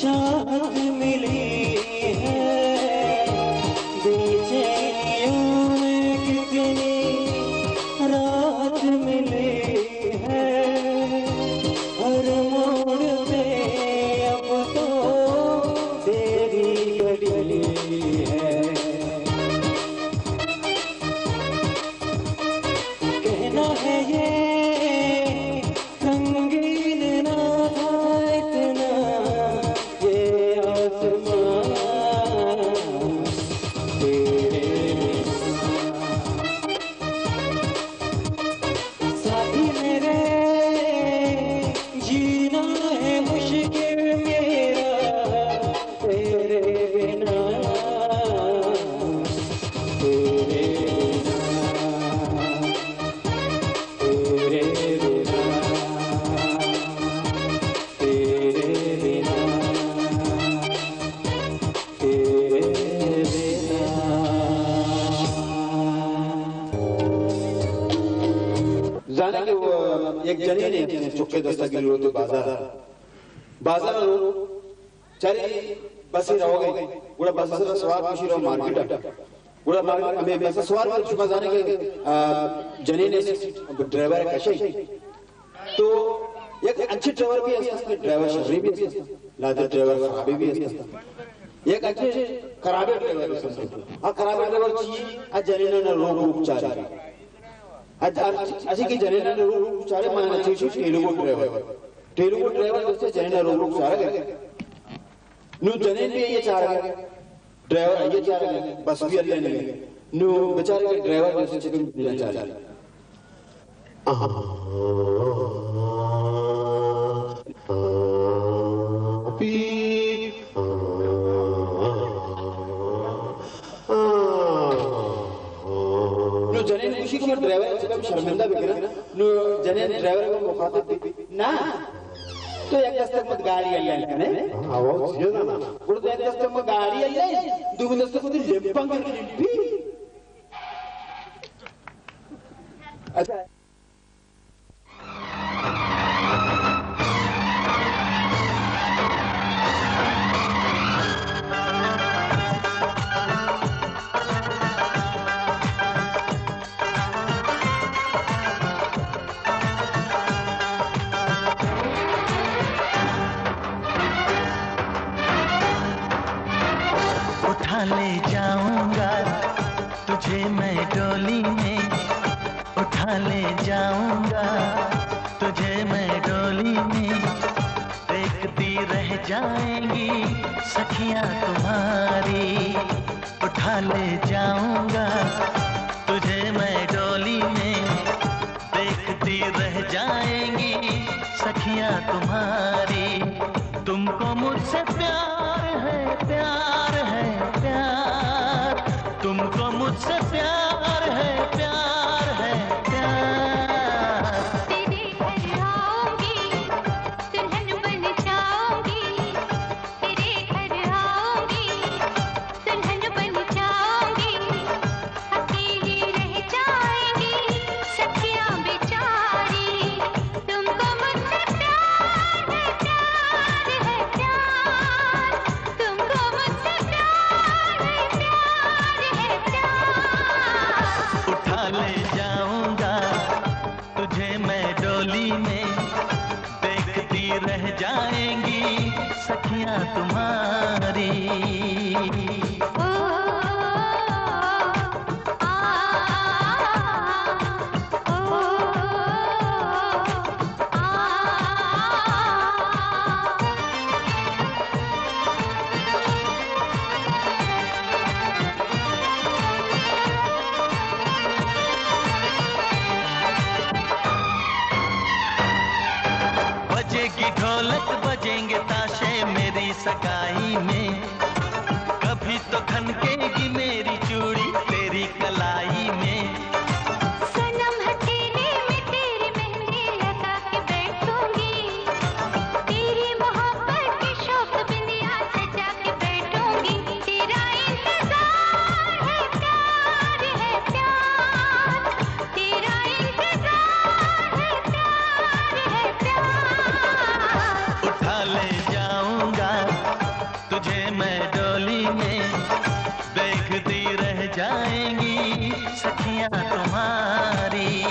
چاہت ملی ہے، بے چینیوں میں کتنی راحت ملی ہے، ہر موڑ پہ اب تو تیری گلی ہے۔ کہنا ہے یہ سنگین نہ تھا اتنا، یہ آسمان تیرے بنا۔ ساتھی میرے، جینا ہے مشکل میرا تیرے بنا، تیرے بنا، تیرے بنا، تیرے بنا، تیرے بنا۔ زانے کہ وہ یک جنینے چکے دستا گری روتے بازار۔ بازار رو چاری بس روگ ءَ، گڑا بس سرا سوار کشی رو مارکیٹ ءَ۔ گڑا مار-، ہمے بس سوار کر شما زانے کہ، آ، جنین ءِ ڈرائیور کشی۔ تو یک انچیں ڈرائیور بھی ہست، ڈرائیور شری بھی ہست، لہتے ڈرائیور خرابے بھی ہست۔ یک انچیں خرابے ڈرائیور بھی ہست۔ آ خرابے ڈرائیور چی؟ آ جنین ءَ روک روک چاری۔ اج-، اج-، اسی کہ جنین ءَ روک روک چارے، مانا چوشی ٹیلو کو ڈرائیور۔ ٹیلو کو ڈرائیور دوستے جنین ءَ روک روک چارگ ءَ۔ نو جنین بھی یہ چارگ ءَ، ڈرائیور یہ چارگ ءَ، بس بھی اللہ نہیں۔ نو بیچارے کہ ڈرائیور دوستے چکم جنین چارگ ءَ۔ آ، آ، پی، آ، آ۔ نو جنین گوشی کہ من ڈرائیور ءَ چکم شرمندہ بکناں۔ نو جنین ڈرائیور ءَ مخاطب بی، نا، تو یک دستک مت گاڑی ءَ لین کنے۔ ہاں، وہ چیز ہے نا۔ گڑا تو یک دستک مت گاڑی ءَ لین، دومی دستک مت لمپنگ لمپی۔ اچھا۔ اٹھا لے جاؤں گا تجھے میں ڈولی میں، اٹھا لے جاؤں گا تجھے میں ڈولی میں، دیکھتی رہ جائیں گی سخیاں تمہاری۔ اٹھا لے جاؤں گا تجھے میں ڈولی میں، دیکھتی رہ جائیں گی سخیاں تمہاری۔ تم کو مجھ سے پیار ہے، پیار ہے، پیار۔ تم کو مجھ سے پیار ہے، پیار ہے، پیار۔ تیرے گھر آؤں گی، دلہن بن جاؤں گی۔ تیرے گھر آؤں گی، دلہن بن جاؤں گی۔ اکیلی رہ جائیں گی سخیاں بیچاری۔ تم کو مجھ سے پیار ہے، پیار ہے، پیار۔ تم کو مجھ سے پیار ہے، پیار ہے، پیار۔ اٹھا لے جاؤں گا تجھے میں ڈولی میں، دیکھتی رہ جائیں گی سخیاں تمہاری۔ بجے گی ڈھولک، بجیں گے تاشے میری سگائی میں، کبھی تو کھنکے گی میری چوڑی تیری کلائی میں۔ صنم ہتھیلی میں تیری مہندی لگا کے بیٹھوں گی، تیری محبت کی شوخ بندیاں سجا کے بیٹھوں گی۔ تیرا انتظار ہے، پیار ہے، پیار۔ تیرا انتظار ہے، پیار ہے، تمہاری۔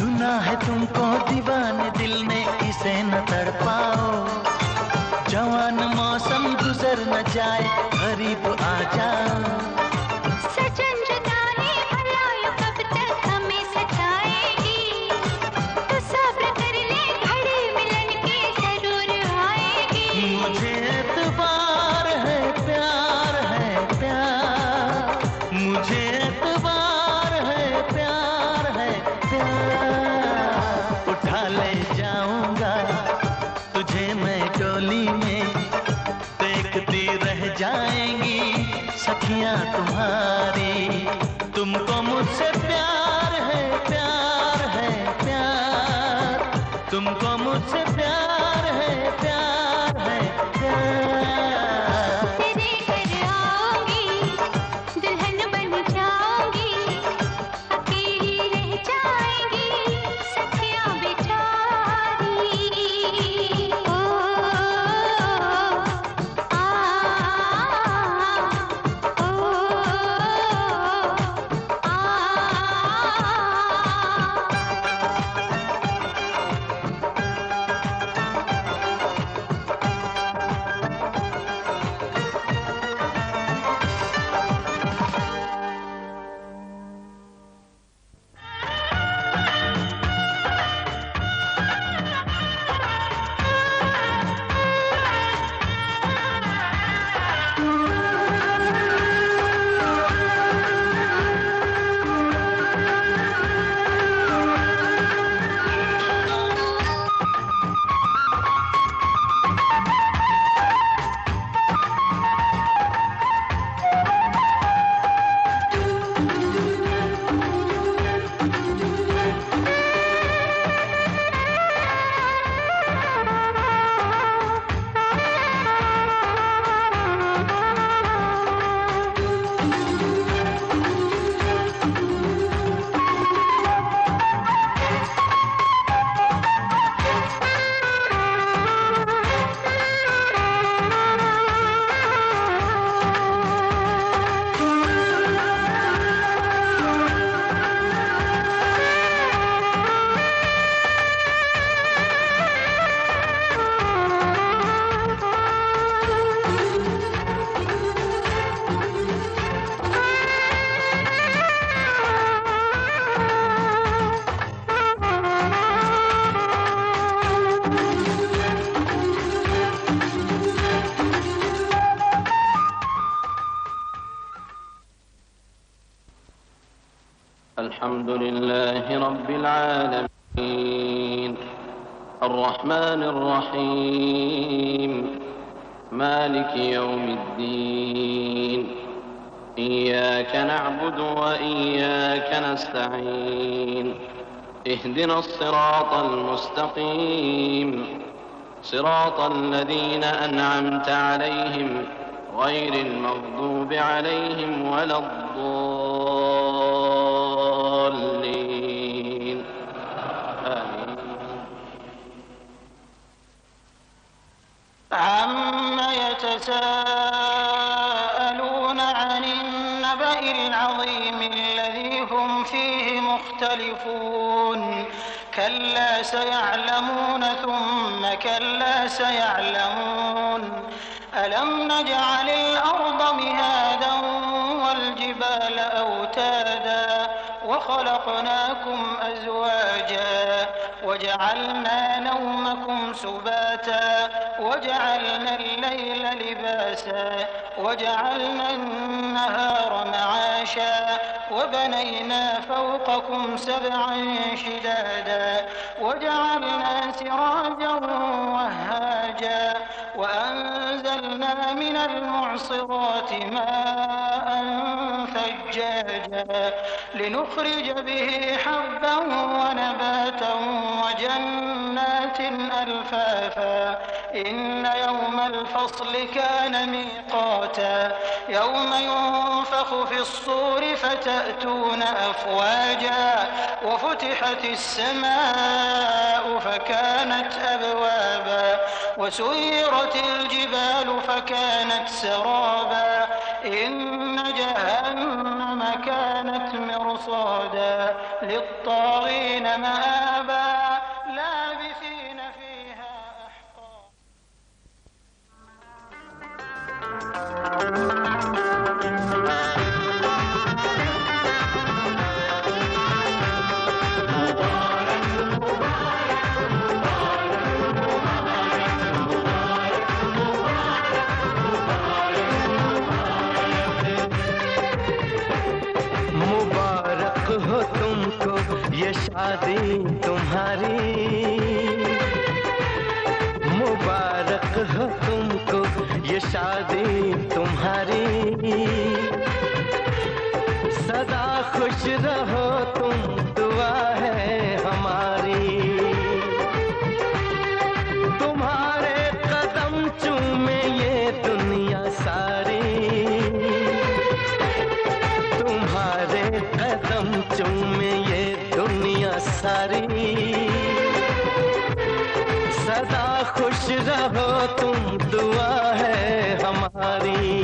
گناہ ہے تم کو دیوانے دل نے، اسے نہ تڑپاؤ۔ جوان موسم گزر نہ جائے، غریب آ جاؤ۔ سجن جدا ہے بھلا یوں کب تک ہمیں ستائے گی؟ تو صبر کر لے، گھڑی ملن کی ضرور آئے گی۔ مجھے اعتبار ہے، پیار ہے، پیار۔ مجھے اعتبار ہے، پیار ہے، پیار۔ اٹھا لے جاؤں گا تجھے میں ڈولی میں، دیکھتی رہ جائیں گی سکھیاں تمہاری۔ تم کو مجھ سے پیار ہے، پیار ہے، پیار۔ تم کو مجھ سے پیار ہے، پیار ہے، پیار۔ تیرے گھر آؤں گی، دلہن بن جاؤں گی، اکیلی رہ جائیں گی سکھیاں بیچاری۔ او، آ، او، آ۔ الحمد لله رب العالمين. الرحمن الرحيم. مالك يوم الدين. إياك نعبد وإياك نستعين. اهدنا الصراط المستقيم. صراط الذين أنعمت عليهم غير المغضوب عليهم ولا الضالين. آمين. عم يتساءلون عن النبأ العظيم الذي هم فيه مختلفون. كلا سيعلمون ثم كلا سيعلمون. ألم نجعل الأرض مهادا والجبال أوتادا وخلقناكم أزواجا وجعلنا نومكم سباتا وجعلنا الليل لباسا وجعلنا النهار معاشا وبنينا فوقكم سبعا شدادا وجعلنا سراجا وهاجا وأنزلنا من المعصرات ماء ثجاجا لنخرج به حبا ونباتا وجنات ألفافا. إن يوم الفصل كان ميقاتا. يوم ينفخ في الصور فتأتون أفواجا وفتحت السماء فكانت أبوابا وسيرت الجبال فكانت سرابا. إن جهنم كانت مرصادا للطاغين مآبا. لابثين فيها أحقابا. مبارک ہو تم کو یہ شادی تمہاری، مبارک ہو تم کو یہ شادی تمہاری، سدا خوش رہو تم، دعا ہے ہماری. تمہارے قدم چومے یہ دنیا ساری، تمہارے قدم چومے یہ دنیا ساری، سدا خوش رہو تم، دعا ہے ہماری.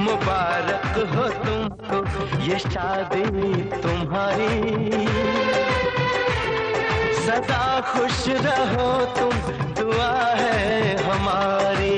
مبارک ہو تم کو یہ شادی تمہاری، سدا خوش رہو تم، دعا ہے ہماری.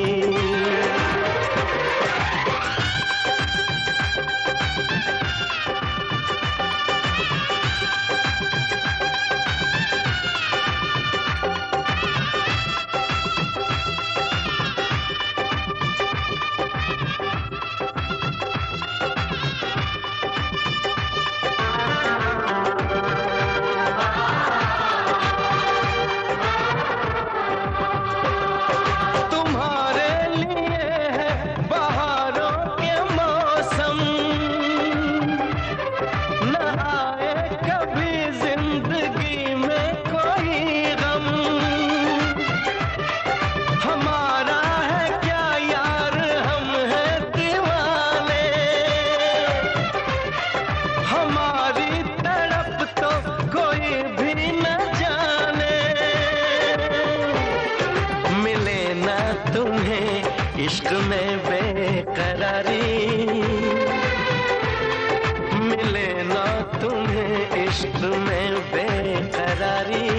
تمہارے لیے ہے بہاروں کے موسم، نہ آئے کبھی زندگی میں کوئی غم. ہمارا ہے کیا یار، ہم ہیں دیوانے، ہماری تڑپ تو کوئی بھی نہ جانے. ملے نا تمہیں عشق میں بے قراری، ملے نا تمہیں عشق میں بے قراری،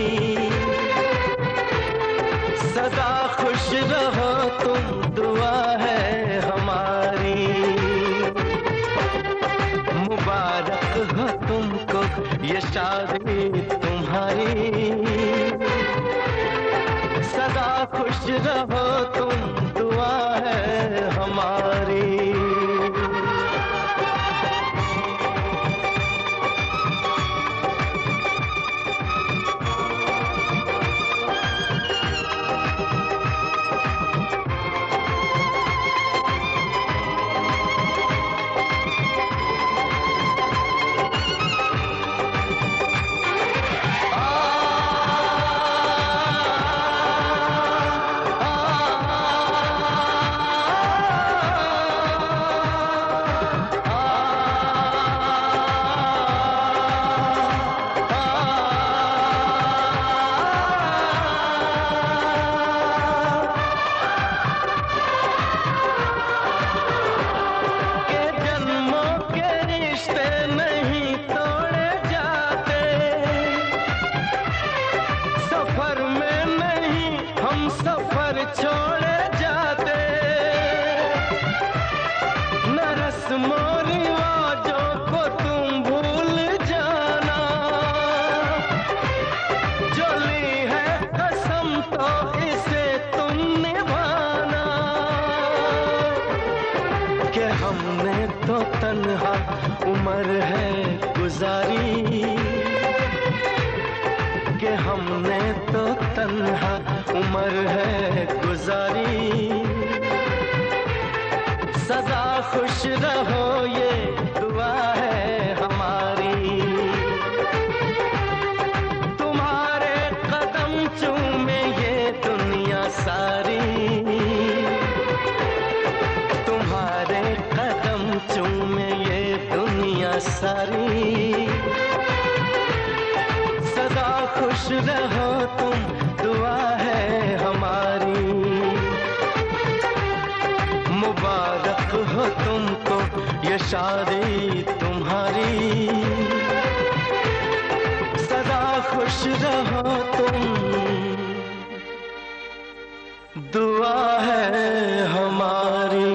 سدا خوش رہو تم، دعا ہے ہماری. مبارک ہو تم کو یہ شادی تمہاری، سدا خوش رہو تم، دعا ہے ہماری. کہ جنموں کے رشتے نہیں توڑے جاتے، سفر میں نہیں ہم سفر چھوڑے جاتے، نہ رسم و رواجوں کو تم بھول جانا، جو لی ہے قسم تو اسے تم نبھانا، کہ ہم نے تو تنہا عمر ہے گزاری، کہ ہم نے تو تنہا عمر ہے گزاری، سدا خوش رہو، یہ دعا ہے ہماری۔ تمہارے قدم چومے یہ دنیا ساری، تمہارے قدم چومے یہ دنیا ساری۔ سدا خوش رہو تم، دعا ہے ہماری۔ مبارک ہو تم کو یہ شادی تمہاری، سدا خوش رہو تم، دعا ہے ہماری۔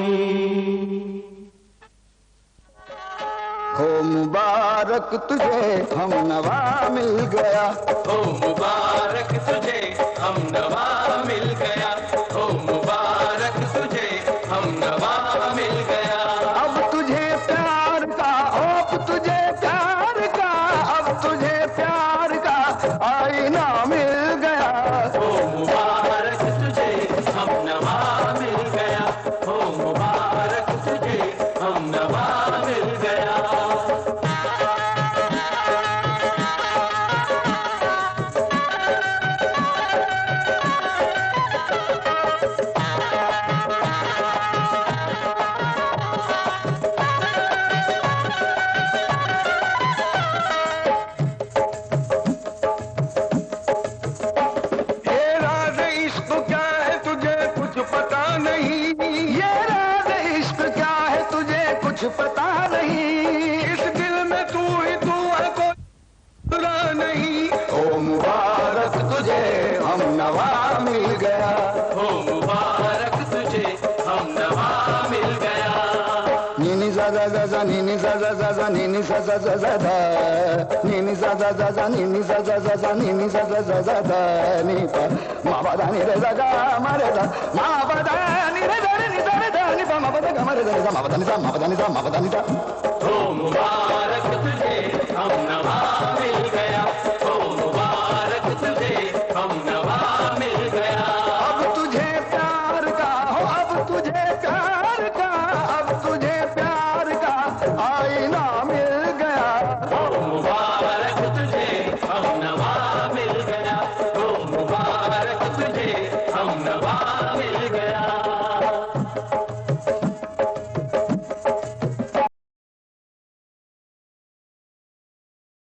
ہو مبارک تجھے ہم نوا مل گیا۔ ہو مبارک تجھے ہم نوا مل گیا۔ ہو مبارک تجھے ہم نوا مل گیا۔ اب تجھے پیار کا، اب تجھے پیار کا، اب تجھے پیار کا آئینہ مل گیا۔ ہو مبارک تجھے ہم نوا مل گیا۔ ہو مبارک تجھے ہم نوا مل گیا۔ یہ راز عشق کیا ہے تجھے کچھ پتا نہیں۔ یہ راز عشق کیا ہے تجھے کچھ پتا نہیں۔ اس دل میں تو ہی تو ہے، کوئی دوسرا نہیں۔ او مبارک تجھے ہم نوا مل گیا۔ ہو مبارک تجھے ہم نوا مل گیا۔ نی نی زا زا زا زا، نی نی زا زا زا زا، نی نی زا زا زا زا دا۔ نی نی زا زا زا زا، نی نی زا زا زا زا، نی نی زا زا زا زا دا۔ نی پا ما پا دا نی رے زا گا ما رے دا، ما پا دا نی رے دا رے نی زا رے دا نی پا ما پا دا گا ما رے دا نی زا، ما پا دا نی زا، ما پا دا نی زا، ما پا دا نی زا۔ ہو مبارک تجھے ہم نوا مل